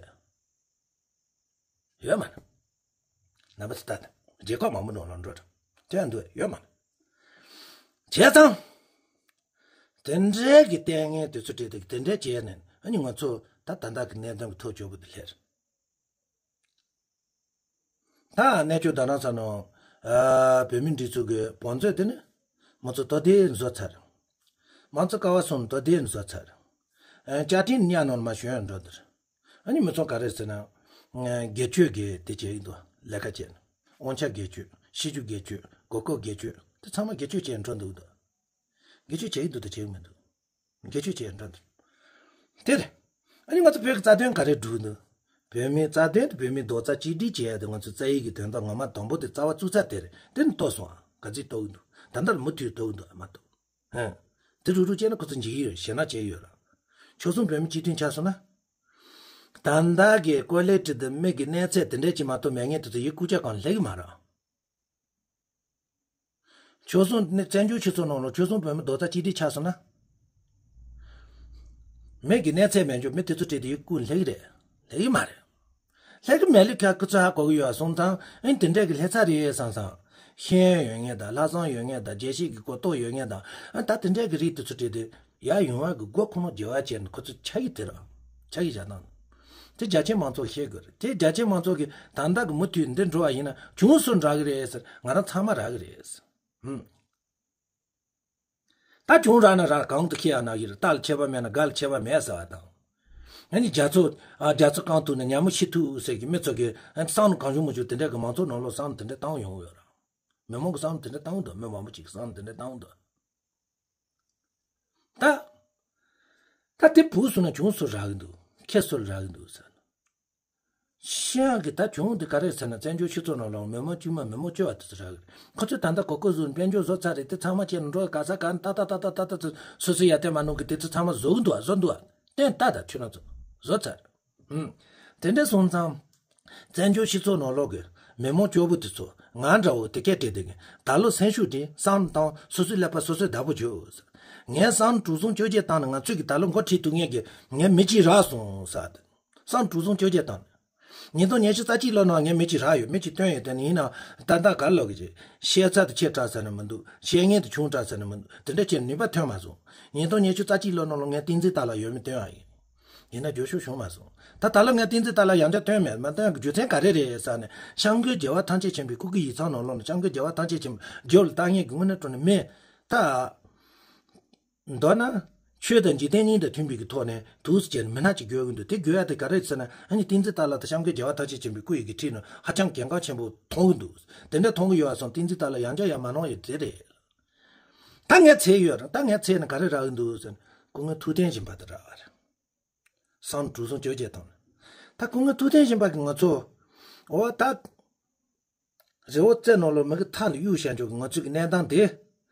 ཡོད་མ་རེད། རྣམ་པ་ཚོ་ལྟ་དང་། རྒྱལ་ཁབ་མང་པོ་ནང་ལ་འགྲོ་དང་། དེ་ཡང་འདུག་ཡོད་མ་རེད། བྱས་ཙང་། དེ་འདྲའི་གི་ལྟས་ངན་དེ་ཚོ་བྲིས་ཏེ་དེ་འདྲའི་བྱས་ནས་ཨ་ནི་ང་ཚོ་ད་ད་ལྟ་གི་གནད་དོན་གི་ཐོག་འཇོག་པ་དེ་ལྷེར། ད་གནས་ཆུ་ཟླ་ནག་ཚ་ནང་། ཨ། བོད་མི་སྒྲིག་འཛུགས་ཀྱི་བང་མཛོད་དེ་ནི། མང་གཙོ་དོ་བདེ་བཟོ་ཚར། མང་གཙོ་ཀ་བ་གསུམ་དོ་བདེ་བཟོ་ཚར། ཨ། བཅའ་ཁྲིམས་གཉའ་ནང་མ་ཞོན་འགྲོ་དེར། ཨ་ནི་མི་ཚོགས་ག་རེ་ཟེར་ན། ཨ། སྒེར་གཅོད་ཀྱི་དེ་བྱེད་ཀྱི་འདུག་ལས་ཀ་བྱས་ནས། དབང་ཆ་སྒེར་གཅོད། སྲིད་ཇུས་སྒེར་གཅོད། དགོས་མཁོ་སྒེར་གཅོད། དེ་ཚང་མ་སྒེར་གཅོད་བྱས་འགྲོ་འདུག་འདུག་སྒེར་གཅོད་བྱེད་ཀྱི་འདུག་དང་བྱེད་ཀྱི་མི་འདུག་སྒེར་གཅོད་བྱས་འགྲོ་འདུག་དེ་རེད། ཨ་ནི་ང་ཚོ་བོད་ཀྱི་རྩ་དོན་ག་རེ་སྒྲུབ་འདུག་བོད་མིའི་རྩ་དོན་དེ་བོད་མིའི་རྡོག་རྩ་གཅིག་སྒྲིལ་བྱེད་ཡ་དེ་ང་ཚོའི་རྩ་ཡིག་གི་དོན་དག་ངོ་མ་དང་པོ་དེ་རྩ་བ་བཙུགས་ཚར་དེ་རེད། དེ་ནི་རྟོགས་སོང་ཨ། ག་ཚོད་རྟོགས་ཀྱི་འདུག་ད་ལྟ་ལ་མུ་མཐུད་རྟོགས་ཀྱི་འདུག་ཨ་མ་གཏོགས། ཧན། དེ་རུག་རུག་བྱས་ན་ཁོ་ཚོ་འཇིགས་ཀྱི་ཡོད། ཞེད་སྣང་བྱེད་ཀྱི་ཡོད་ར། ཆོལ་གསུམ་བོད་མི་གཅིག་མཐུན་ཆགས་སོང་ན། ད་ལྟ་གི་ཀོ་ལེ་ཊི་དང་མི་གི་གནས་ཚད་དེ་འདྲས་ཅིག་མ་གཏོགས་མེད་མཁན་དེ་ཚོ་ཡི་སྐུ་ཅག་གང་སླེབས་ཀྱི་མ་རེད། ཆོལ་གསུམ་ནི་བཙན་བྱོལ་སྤྱི་ཚོགས་ནང་ལ་ཆོལ་གསུམ་བོད་མི་རྡོག་རྩ་གཅིག་སྒྲིལ་ཆགས་སོང་ན། མི་གི་གནས་ཚད་མེད་འཇོག་མི་དེ་ཚོ་བྲིས་ཏེ་ཡི་སྐུ་སླེབས་ཀྱི་རེད། སླེབས་ཀྱི་མ་རེད། ལྷག་གི་མེད་ལི་ཁ་ཁུ་ཚ་ཧ་གོ་གི་ཡོད་སོང་ཙང་ཨིན་དེ་འདྲས་ཀྱི་ལྷ་ཚ་རེད་བསམ་སང་། ཤེས་ཡོན་ཡོད་ངེས་དང་ལྷག་བསམ་ཡོད་ངེས་དང་རྒྱལ་སྤྱི་གི་གོ་རྟོགས་ཡོད་ངེས་དང་ཨ་ད་དེ་འདྲས་ཀྱི་རིགས་དེ་ཚོ་བྲིས་ཏེ་ཡར་ཡོང་བ་གི་སྒོ་ཁོ་ན་རྒྱལ་བ་བྱས་ནས་ཁོ་ཚོ་ཆ་གི་དེ་ར་ཆ་གི་བཞག་སྟངས་དེ་རྒྱ་ཆེ་མང་ཚོགས་ཤེས་དགོས་རེད། དེ་རྒྱ་ཆེ་མང་ཚོགས་ཀྱི་ད་ལྟ་གི་མུ་མཐུད་འདི་འགྲོ་བ་ཡིན་ན་བྱུང་སོང་རག་གི་རེད་ཟེར། ང་རང་ཚང་མ་རག་གི་རེད་ཟེར། ཧུམ། ད་བྱུང་རག་ན་རག་གང་དུ་ཁེལ་ཡ་ན་གི་རེད། རྟ་ལ་ཆད་པ་མེད་ན་སྒ་ལ་ཆད་པ་མེད་ཟེར་བ་དང་། ཨ་ནི་རྒྱ་མཚོ་ཨ་རྒྱ་མཚོ་རྐང་ཐུག་ནས་ཉ་མོ་ཤི་ཐུག་ཟེར་གི་མི་ཚོ་གི་ཨ་བསམ་བློ་གང་བྱུང་མི་བྱུང་དེ་འདྲ་གི་མང་ཚོགས་ནང་ལོགས་བསམ་བློ་དེ་འདྲ་བཏང་ཡོང་གི་ཡོད་ར། མི་མང་གི་བསམ་བློ་དེ་འདྲ་བཏང་འདུག་མི་མང་པོ་ཅིག་གི་བསམ་བློ་དེ་འདྲ་བཏང་འདུག་ད། ད་དེ་བུ་སུ་ན་བྱུང་སུ་རག་གི་འདུག་ཁེ་སུ་ལ་རག་གི་འདུག་ཟེར། ཤི་ཡག་གི་ད་བྱུང་འདི་ག་རེ་ཟེར་ན་བཙན་བྱོལ་སྤྱི་ཚོགས་ནང་ལ་མི་མང་དཀྱུས་མ་མི་མང་བཅོ་བ་དེ་ཚོ་རག་གི་ཁོ་ཚོས་ད་ལྟ་གོ་གོ་བཟོ་དཔལ་འབྱོར་བཟོ་ཚར་རེད། དེ་ཚང་མ་བྱས་ནས་འགྲོ་ག་ས་ག་ད་ད་ད་ད་ད་ད་ད་སོ་སོའི་ཡ་དེ་མ་ནོར་གི་དེ་ཚོ་ཚང་མ་བཟོ་གི་འདུག་བ་བཟོ་འདུག་བ་བསྟན་ད་ད་ཁྱོད་རང་ཚོ་བཟོ་ཚར། ཨུམ། དེ་འདྲ་སོང་ཙང་། བཙན་བྱོལ་སྤྱི་ཚོགས་ནང་ལོག་གི་མི་མང་སྐྱོ་པོ་དེ་ཚོ་ང་འདྲ་བོ་དེ་སྐད་བྲིས་དེ་གི་ད་ལོ་སེམས་ཤུགས་དེ་བསམ་བཏང་སོ་སོའི་ཀླད་པ་སོ་སོས་བདག་པོ་བྱོས། ངས་བསམ་དྲུག་སོང་བཅོ་བརྒྱད་བཏང་ནས་ང་ཚོས་ཀྱི་ད་ལོ་འགོ་ཁྲིད་ཐུབ་ངེས་ཀྱི་ངས་མི་གཅིག་རག་སོང་ཟེར། བསམ་དྲུག་སོང་བཅོ་བརྒྱད་བཏང་ནས། ཉིས་སྟོང་ཉི་ཤུ་རྩ་གཅིག་ལོ་ནང་ངས་མི་གཅིག་རག་ཡོད། མི་གཅིག་བཏོན་ཡོད། དེ་ནི་ཡིན་ནའང་ད་ལྟ་ག་ལོག་གི་ཅིག་བཤད་ཚད་དུ་ཆེ་དྲགས་ཟེར་ནས་མི་འདུག་བཤད་ངན་དུ་ཆུང་དྲགས་ཟེར་ནས་མི་འདུག་དེ་འདྲ་བྱས་ནས་ནུས་པ་ཐོན་མ་སོང་། ཉིས་སྟོང་ཉི་ཤུ་རྩ་གཅིག་ལོ་ནང་ལ་ངས་བསྟན་འཛིན་ཏཱ་ལ་ཡོད་མེད་སྟོན་ཡག་ཡིན། ཡིན་ན་རྒྱུ་ཤུགས་བྱུང་མ་སོང་། ད་ད་ལོ་ངས་བསྟན་འཛིན་ཏཱ་ལ་ཡང་བསྐྱར་བཏོན་མེད། མ་བཏོན་ཡག་གི་རྒྱུ་མཚན་ག་རེ་རེད་ཟེར་ནས་སྐྱབས་མགོན་རྒྱལ་བ་ཐམས་ཅད་མཁྱེན་པའི་སྐུ་སྒེར་ཡིག་ཚང་ནང་ལོགས་ནས་སྐྱབས་མགོན་རྒྱལ་བ་ཐམས་ཅད་མཁྱེན་པའི་རྒྱབ་ལ་བཏང་ངེས་ཀྱི་དངོས་གནས་དྲང་གནས་མེད། ད། མདོར་ན། ཆོས་དང་འཇིག་རྟེན་གཉིས་དང་མཐུན་པའི་གི་ཐོག་ནས་དུས་སུ་བྱས་ནས་མི་སྣ་གཅིག་དགོས་ཀྱི་འདུག་དེ་དགོས་ཡ་དེ་ག་རེ་ཟེར་ན་ཨ་ནི་བསྟན་འཛིན་ཏཱ་ལ་དང་སྐྱབས་མགོན་རྒྱལ་བ་ཐམས་ཅད་མཁྱེན་པའི་སྐུ་ཡི་གི་ཁྲི་ནང་ཧ་ཅང་གལ་འགངས་ཆེན་པོ་མཐོང་གི་འདུག་དེ་འདྲ་མཐོང་གི་ཡོད་པ་སོང་བསྟན་འཛིན་ཏཱ་ལ་ཡང་བསྐྱར་ཡར་མ་གནང་ཡ་དེ་རེད། ད་ངས་འཚོལ་ཡོད་རེད། ད་ངས་འཚོལ་ནས་ག་རེ་རག་གི་འདུག་ཟེར་ན་སྐུ་ངོ་ཐུབ་བསྟན་སྦྱིན་པ་དེ་རག་པ་རེད། བསམ་དྲུག་སོང་བཅོ་བརྒྱད་བཏང་ནས། ད་སྐུ་ངོ་ཐུབ་བསྟན་སྦྱིན་པ་གིས་ང་ཚོ། འོ་ད། རི་བོ་རྩེ་ནང་ལོགས་མི་གི་མཐའ་ལ་གཡུག་བཞག་འཇོག་གི་ང་ཚོའི་གི་གནས་སྟངས་དེ།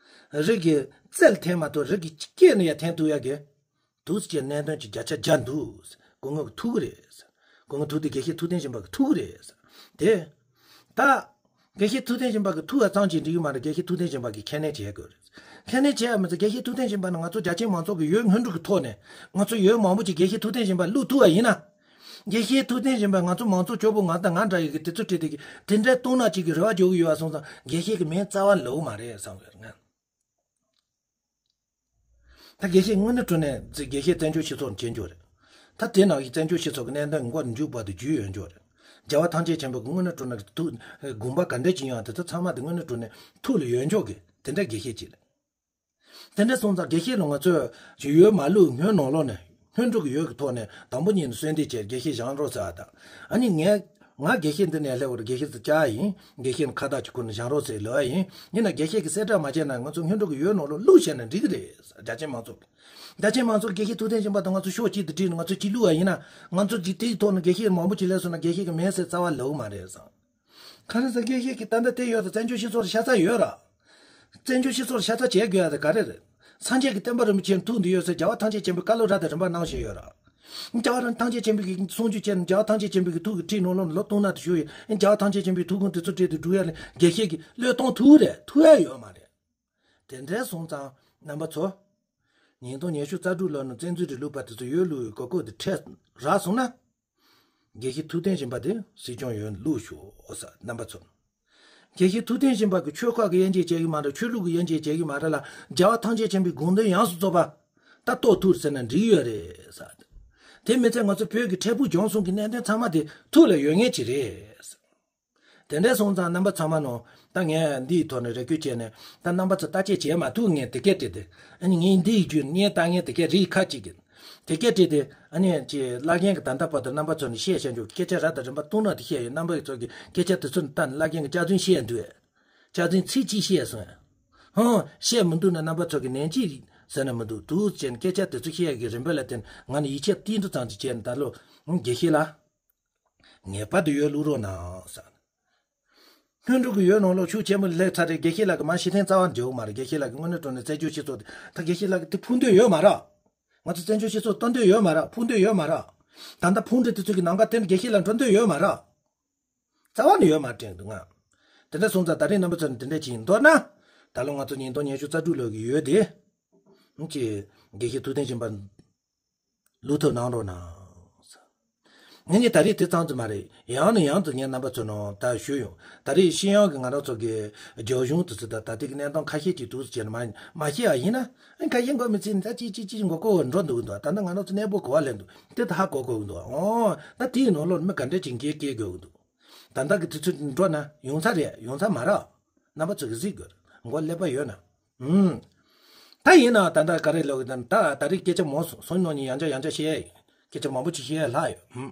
རི་གི་རྩེ་ལ་འཐེན་མ་ཐུབ་རི་གི་སྐེད་ནས་ཡར་འཐེན་ཐུབ་ཡ་གི། དུས་ཀྱི་གནད་དོན་གྱི་བརྒྱ་ཆ་བརྒྱ་འདུག་སྐུ་ངོ་གི་ཐུག་གི་རེད། སྐུ་ངོ་ཐུག་དེ་དགེ་བཤེས་ཐུབ་བསྟན་སྦྱིན་པ་གི་ཐུག་གི་རེད། དེ། ད། དགེ་བཤེས་ཐུབ་བསྟན་སྦྱིན་པ་གི་ཐུག་ཡ་ཙམ་གྱིས་འགྲིག་གི་མ་རེད། དགེ་བཤེས་ཐུབ་བསྟན་སྦྱིན་པ་གི་ཁས་ལེན་བྱེད་དགོས་རེད། ཁས་ལེན་བྱེད་ཡ་མི་ཚད་དགེ་བཤེས་ཐུབ་བསྟན་སྦྱིན་པ་ནི་ང་ཚོ་རྒྱ་ཆེའི་མང་ཚོགས་ཀྱི་ཡོད་སྔོན་འགྲོ་གི་ཐོག་ནས་ང་ཚོ་ཡོད་མང་པོ་ཅིག་དགེ་བཤེས་ཐུབ་བསྟན་སྦྱིན་པ་བླུག་ཐུབ་པ་ཡིན་ན། དགེ་བཤེས་ཐུབ་བསྟན་སྦྱིན་པ་ང་ཚོ་མང་ཚོགས་སྐྱོ་པོ་ང་དང་ང་འདྲ་ཡི་གི་དེ་ཚོ་ཁྲིད་དེ་གི་དེ་འདྲའི་གཏོང་ན་ཅིག་གི་རེ་བ་འཇོག་གི་ཡོད་པ་སོང་ཙང་དགེ་བཤེས་ཀྱི་མིང་རྩ་བ་ལོག་མ་རེད་བསམ་ཡོད་ང་། ད་དགེ་བཤེས་དངོས་གནས་དྲང་གནས་དགེ་བཤེས་བཙན་བྱོལ་སྤྱི་ཚོགས་ནས་སྐྱེས་འགྱོ་རེད། ད་དེ་ནང་བཞིན་བཙན་བྱོལ་སྤྱི་ཚོགས་ཀྱི་གནད་དོན་མགོ་མཇུག་བར་དུ་རྒྱུས་ཡོད་འགྱོ་རེད། རྒྱལ་བ་ཐམས་ཅད་མཁྱེན་པའི་དངོས་གནས་དྲང་གནས་ཀྱི་ཐུགས་དགོངས་པ་ག་འདྲ་ཅིག་ཡོད་དེ་ཚོ་ཚང་མ་དེ་དངོས་གནས་དྲང་གནས་ཐུགས་ལ་ཡོད་འཇོག་གི་དེ་འདྲ་དགེ་བཤེས་ཅིག་རེད། དེ་འདྲ་སོང་ཙང་དགེ་བཤེས་ལ་ང་ཚོས་ཅིག་ཡོད་མ་ལུག་སྔོན་ནང་ལོགས་ནས་སྔོན་འགྲོ་གི་ཡོད་ཀྱི་ཐོག་ནས་དང་པོ་ཉིད་ནས་གསོལ་འདེབས་བྱས་དགེ་བཤེས་བཞེངས་རོགས་ཟེར་བ་དང་། ཨ་ནི་ངས་ང་དགེ་བཤེས་འདི་ནས་སླེབས་པར་དགེ་བཤེས་སུ་བཅར་ཡིན། དགེ་བཤེས་ནི་ཁ་བཏགས་ཀྱི་ཁུར་ནས་བཞེངས་རོགས་ཟེར་ལབ་ཡིན། ཡིན་ན་དགེ་བཤེས་ཀྱིས་གསལ་བསྒྲགས་མ་བྱས་ན་ང་ཚོ་སྔོན་འགྲོ་གི་ཡོད་ནང་ལོགས་བླུགས་བྱས་ན་འགྲིག་གི་རེད། རྒྱ་ཆེན་མང་ཚོགས་ཀྱིས། རྒྱ་ཆེན་མང་ཚོགས་དགེ་བཤེས་ཐུབ་བསྟན་སྦྱིན་པ་དང་ང་ཚོ་ཕྱོགས་གཅིག་ཏུ་དྲིལ་ནས་ང་ཚོ་གཅིག་བླུགས་པ་ཡིན་ན། ང་ཚོ་གཅིག་དེའི་ཐོག་ནས་དགེ་བཤེས་མང་པོ་ཅིག་སླེབས་སོང་ན་དགེ་བཤེས་ཀྱི་མིང་ཟེར་རྩ་བ་ལབ་ཀྱི་མ་རེད་བསམ། གང་རེད་ཟེར་དགེ་བཤེས་ཀྱི་ད་ལྟ་དེ་ཡོད་ཙང་བཙན་བྱོལ་སྤྱི་ཚོགས་ལ་ཤ་ཚ་ཡོད་ར། བཙན་བྱོལ་སྤྱི་ཚོགས་ལ་ཤ་ཚ་བྱེད་དགོས་ཡ་དེ་ག་རེ་རེད། སངས་རྒྱས་ཀྱི་བསྟན་པ་རིན་པོ་ཆེ་ཐུགས་འདི་ཡོད་ཟེར་རྒྱལ་བ་ཐམས་ཅད་མཁྱེན་པའི་བཀའ་སློབ་རབ་དང་རིམ་པ་གནང་བཞིན་ཡོད་ར། རྒྱལ་བ་ཐམས་ཅད་མཁྱེན་པའི་གསུང་ཆོས་བྱས་ནས་རྒྱལ་བ་ཐམས་ཅད་མཁྱེན་པའི་ཐུགས་ཀྱི་ཁྲིད་ནང་ལོགས་ནས་ལོ་སྟོང་ན་དུ་བཞུགས་ཡོད། རྒྱལ་བ་ཐམས་ཅད་མཁྱེན་པའི་ཐུགས་དགོངས་དེ་ཚོ་ཁྲིད་དུ་སྒྲུབ་ཡ་ལ་དགེ་བཤེས་ཀྱི་བློས་གཏོང་ཐུབ་རེད། ཐུབ་ཡ་ཡོད་མ་རེད། དེ་འདྲ་སོང་ཙང་རྣམ་པ་ཚོ། ཉིས་སྟོང་ཉི་ཤུ་རྩ་དྲུག་ལོ་ནས་བཙན་འཛུལ་གྱི་ལུགས་པ་དེ་ཚོ་ཡོད་ལུགས་གོ་སྐབས་དེ་འཕྲད་རག་སོང་ན། དགེ་བཤེས་ཐུབ་བསྟན་སྦྱིན་པ་དེ་སྲིད་སྐྱོང་ཡོང་བླུགས་ཤོག་ཟེར། རྣམ་པ་ཚོ། དགེ་བཤེས་ཐུབ་བསྟན་སྦྱིན་པ་གི་ཆོས་ཁག་གི་དབྱེ་འབྱེད་བྱེད་ཀྱི་མ་རེད། ཆོས་ལུགས་ཀྱི་དབྱེ་འབྱེད་བྱེད་ཀྱི་མ་རེད་ལ། རྒྱལ་བ་ཐམས་ཅད་མཁྱེན་པའི་དགོངས་དོན་ཡོངས་སུ་རྫོགས་པ་ད་རྟོགས་ཐུབ་ཟེར་ན་འགྲིག་ཡོད་རེད་ཟེར། དེ་མི་ཚད་ང་ཚོ་བོད་ཀྱི་འཕྲལ་ཕུགས་འབྱུང་གསུམ་གྱི་གནད་དོན་ཚང་མ་དེ་ཐུགས་ལ་ཡོད་མཁན་ཅིག་རེད། དེ་འདྲ་སོང་ཙང་རྣམ་པ་ཚང་མ་ནང་ད་ངས་འདིའི་ཐོག་ནས་རེ་སྐུལ་བྱས་ནས། ད་རྣམ་པ་ཚོ་བརྟག་དཔྱད་བྱས་མ་ཐུབ་ངས་དེ་སྐད་བྲིས་ཏེ། ཨ་ནི་ངས་འདིའི་རྒྱུད་བརྙན་བཏང་མཁན་དེ་སྐད་རིགས་ཁ་ཅིག་གིས། དེ་སྐད་བྲིས་ཏེ། ཨ་ནི་ཅིག་བླ་རྒན་གྱིས་ད་ལྟ་བར་དུ་རྣམ་པ་ཚོ་ནས་བཤད་བཤད་འཇོག་སྐད་ཆ་རབ་དང་རིམ་པ་བཏང་ན་དེ་བཤད་ཡོད། རྣམ་པ་ཚོ་གི་སྐད་ཆ་དེ་ཚོ་ནས་ལྟ་ནས་བླ་རྒན་གྱིས་སྐྱག་རྫུན་བཤད་འདུག་སྐྱག་རྫུན་ཚིག་གཅིག་བཤད་སོང་། ཧང་བཤད་མི་འདུག་ན་རྣམ་པ་ཚོ་གི་ནན་གཅིག་ཟེར་ན་མི་འདུག་འདུག་ཅེས་སྐད་ཆ་དེ་ཚོ་བཤད་ཀྱི་རིམ་པ་ལ་བརྟེན་ང་ནི་ཡིད་ཆེས་ཏིལ་འབྲུ་ཙམ་ཅིག་བྱས་ནས་ད་ལོ་དགེ་བཤེས་ལགས། ངེས་པར་དུ་ཡོད་ལུགས་རོགས་གནང་ཟེར། སྔོན་འགྲོ་གི་ཡོད་ནང་ལོགས་ཤུགས་ཆེན་པོ་སླེབས་ཚར་རེད། དགེ་བཤེས་ལགས་ཀྱི་མ་ཤི་ཐེངས་རྩ་བ་འགྲིག་གི་མ་རེད། དགེ་བཤེས་ལགས་ཀྱི་དངོས་གནས་དྲང་གནས་བཙན་བྱོལ་སྤྱི་ཚོགས་དེ་ད་དགེ་བཤེས་ལགས་ཀྱི་དེ་ཕུགས་འདུན་ཡོད་མ་རེད། ང་ཚོ་བཙན་བྱོལ་སྤྱི་ཚོགས་གཏོར་འདོད་ཡོད་མ་རེད། ཕུགས་འདུན་ཡོད་མ་རེད། ད་ལྟ་ཕུགས་འདུན་དེ་ཚོ་གི་ནམ་མཁའ་དེ་ནས་དགེ་བཤེས་ལགས་འགྲོ་འདོད་ཡོད་མ་རེད། རྩ་བ་ནས་ཡོད་མ་དྲན་འདུག་ང་། དེ་འདྲ་སོང་ཙང་ད་རེས་རྣམ་པ་ཚོ་ནས་དེ་འདྲ་ཅིག་མདོར་ན། ད་ལོ་ང་ཚོ་ཉིས་སྟོང་ཉི་ཤུ་རྩ་དྲུག་ལོ་གི་ཡོད་དེ། ཅིག་དགེ་བཤེས་ཐུབ་བསྟན་སྦྱིན་པ། བླུག་ཐབས་གནང་རོགས་གནང་། ངས་ནི་ད་རེས་དེ་ཙམ་གྱིས་མ་རེད། ཡང་ནས་ཡང་དུ་ངས་རྣམ་པ་ཚོ་ནང་ད་ཞུས་ཡོང་། ད་རེས་ཤེས་ཡོན་གྱི་ང་རང་ཚོ་གི་རྒྱབ་གཞུང་དུ་ཚུད་ད་ད་ལྟའི་གི་གནས་སྟངས་ཁ་ཤས་ཅིག་འདུག་ཟེར་ནས་མ་མ་ཤེས་པ་ཡིན་ན། ཨ་ཁ་ཤས་མགོ་མི་ཚོས་ད་ཅི་ཅི་ཅི་མགོ་སྐོར་འགྲོ་འདུག་གི་འདུག་ད་ལྟ་ང་རང་ཚོ་གནས་སྤོ་གོ་བ་ལེན་འདུག་དེ་ད་ཧ་གོ་དགོས་ཀྱི་འདུག་ཨོ་ད་དེའི་ནང་ལོགས་མི་ག་འདྲ་ཅིག་འགན་འཁྱེར་འཁྱེར་དགོས་ཀྱི་འདུག་ད་ལྟ་གི་དུས་ཚོད་འགྲོ་ན་ཡོང་ས་རེད། ཡོང་ས་མ་རེད། རྣམ་པ་ཚོ་གིས་གཟིགས་དགོས། མགོ་ཀླད་པ་ཡོད་ན། ཨུམ། ད་ཡིན་ན་ད་ལྟ་ག་རེ་ལབ་ཀྱི་འདུག་ད་ད་རེས་སྐད་ཆ་མང་སོང་། སང་ཉིན་ཡང་བསྐྱར་ཡང་བསྐྱར་བཤད་ཡ་ཡིན། སྐད་ཆ་མང་པོ་ཅིག་བཤད་ཡ་ལྷག་ཡོད། ཨུམ།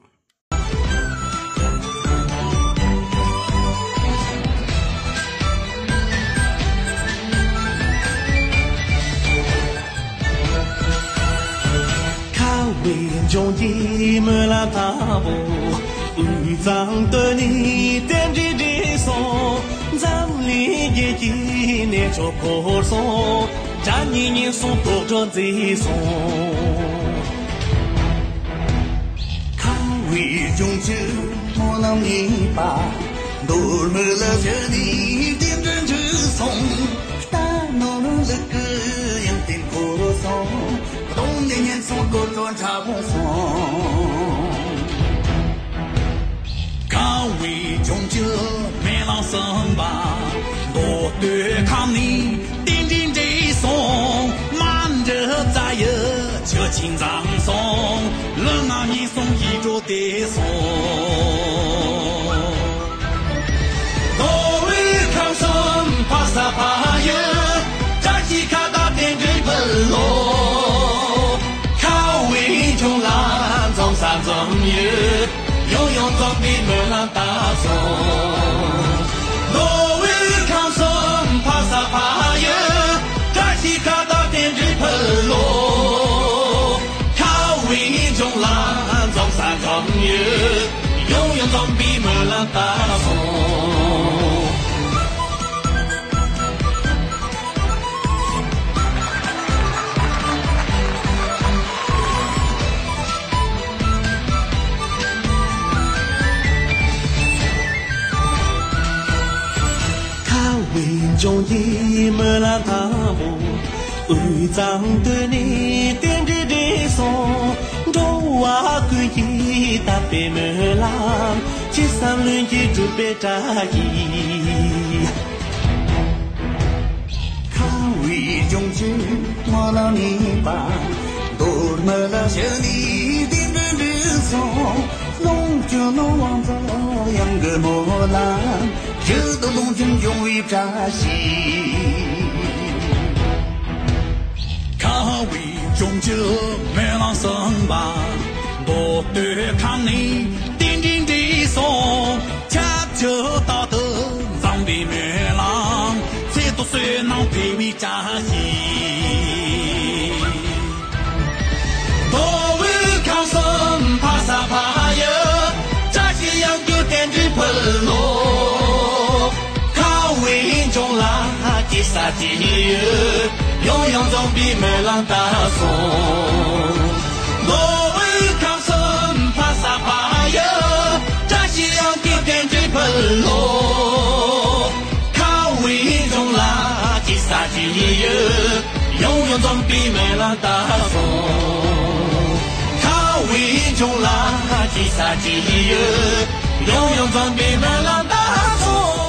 ཁ་བའི་ལྗོངས་ཀྱི་སྨོན་ལམ་དང་པོ། དབུས་གཙང་སྟོད་ནས་རྟེན་འབྲེལ་འགྲིག་སོང་། འཛམ་གླིང་རྒྱལ་གྱི་གནས་མཆོག་བོར་སོང་། དགྲ་གཉེན་ཉེན་སོང་། དོག་དྲག་འཛིན་སོང་། ཁ་བའི་ལྗོངས་ཀྱི་སྨོན་ལམ་གཉིས་པ། མདོ་སྨད་ལ་བཞུགས་ནས་རྟེན་འབྲེལ་འགྲིག་སོང་། རྟ་ནོར་ལུག་གི་ཡོན་ཏན་བོར་སོང་། གདོང་ནས་ཉེན་སོང་། དོག་དྲག་ཕྲ་མོ་སོང་། ཁ་བའི་ལྗོངས་ཀྱི་སྨོན་ལམ་གསུམ་པ། མདོ་སྟོད་ཁམས་ནས་རྟེན་འབྲེལ་འགྲིག་སོང་། མ་འདྲི་རྩ་ཡི་ཆུ་ཆེན་འཛོམས་སོང་། ལུས་ངག་ཡིད་གསུམ་ཡིད་འཕྲོག་བདེ་སོང་། མདོ་དབུས་ཁམས་གསུམ་ཕ་ས་ཕ་ཡུལ། བཀྲ་ཤིས་ཁ་བཏགས་རྟེན་འབྲེལ་འབུལ་ལོ། ཁ་བའི་ལྗོངས་ལ་འཛོམས་ས་འཛོམས་ཡུལ། ཡང་ཡང་འཛོམས་པའི་སྨོན་ལམ་བཏབ་སོང་། མདོ་དབུས་ཁམས་གསུམ་ཕ་ས་ཕ་ཡུལ། བཀྲ་ཤིས་ཁ་བཏགས་རྟེན་འབྲེལ་འབུལ་ལོ། ཁ་བའི་ལྗོངས་ལ་འཛོམས་ས་འཛོམས་ཡུལ། ཡང་ཡང་འཛོམས་པའི་སྨོན་ལམ་བཏབ་སོང་། ཁ་བའི་ལྗོངས་ཀྱི་སྨོན་ལམ་དང་པོ། དབུས་གཙང་སྟོད་ནས་རྟེན་འབྲེལ་འགྲིག་སོང་། འགྲོ་བ་ཀུན་གྱི་དད་པའི་སྨོན་ལམ། ཅི་བསམ་ལྷུན་གྱིས་འགྲུབ་པའི་བཀྲ་ཤིས། ཁ་བའི་ལྗོངས་ཀྱི་སྨོན་ལམ་གཉིས་པ། མདོ་སྨད་ལ་བཞུགས་ནས་རྟེན་འབྲེལ་འགྲིག་སོང་། ལུང་སྤྱོད་ལུང་དབང་འཛིན་དབྱངས་ཀྱི་སྨོན་ལམ། ཞུ་དང་ལུང་བསྟན་འབྱུང་བའི་བཀྲ་ཤིས། ཁ་བའི་འབྱུང་གཅིག་སྨོན་ལམ་གསུམ་པ། མདོ་སྟོད་ཁམས་ནས་རྟེན་འབྲེལ་འགྲིག་སོང་། ཆབས་ཅིག་རྟག་ཏུ་འཛོམས་པའི་སྨོན་ལམ། ཚེ་ཐུགས་བསོད་ནམས་འཕེལ་བའི་བཀྲ་ཤིས། མདོ་དབུས་ཁམས་གསུམ་ཕ་ས་ཕ་ཡུལ། བཀྲ་ཤིས་དབྱངས་ཀྱི་རྟེན་འབྲེལ་ཕུལ་ལོ། ཁ་བའི་འབྱུང་ལ་ཅི་ཟེར་ཅི་ཡོད། ཡང་ཡང་འཛོམས་པའི་སྨོན་ལམ་བཏབ་སོང་། མདོ་དབུས་ཁམས་གསུམ་ཕ་ས་ཕ་ཡུལ། བཀྲ་ཤིས་དབྱངས་ཀྱི་རྟེན་འབྲེལ་ཕུལ་ལོ། ཁ་བའི་འབྱུང་ལ་ཅི་ཟེར་ཅི་ཡོད། ཡང་ཡང་འཛོམས་པའི་སྨོན་ལམ་བཏབ་སོང་། ཁ་བའི་འབྱུང་ལ་ཅི་ཟེར་ཅི་ཡོད། ཡང་ཡང་འཛོམས་པའི་སྨོན་ལམ་བཏབ་སོང་།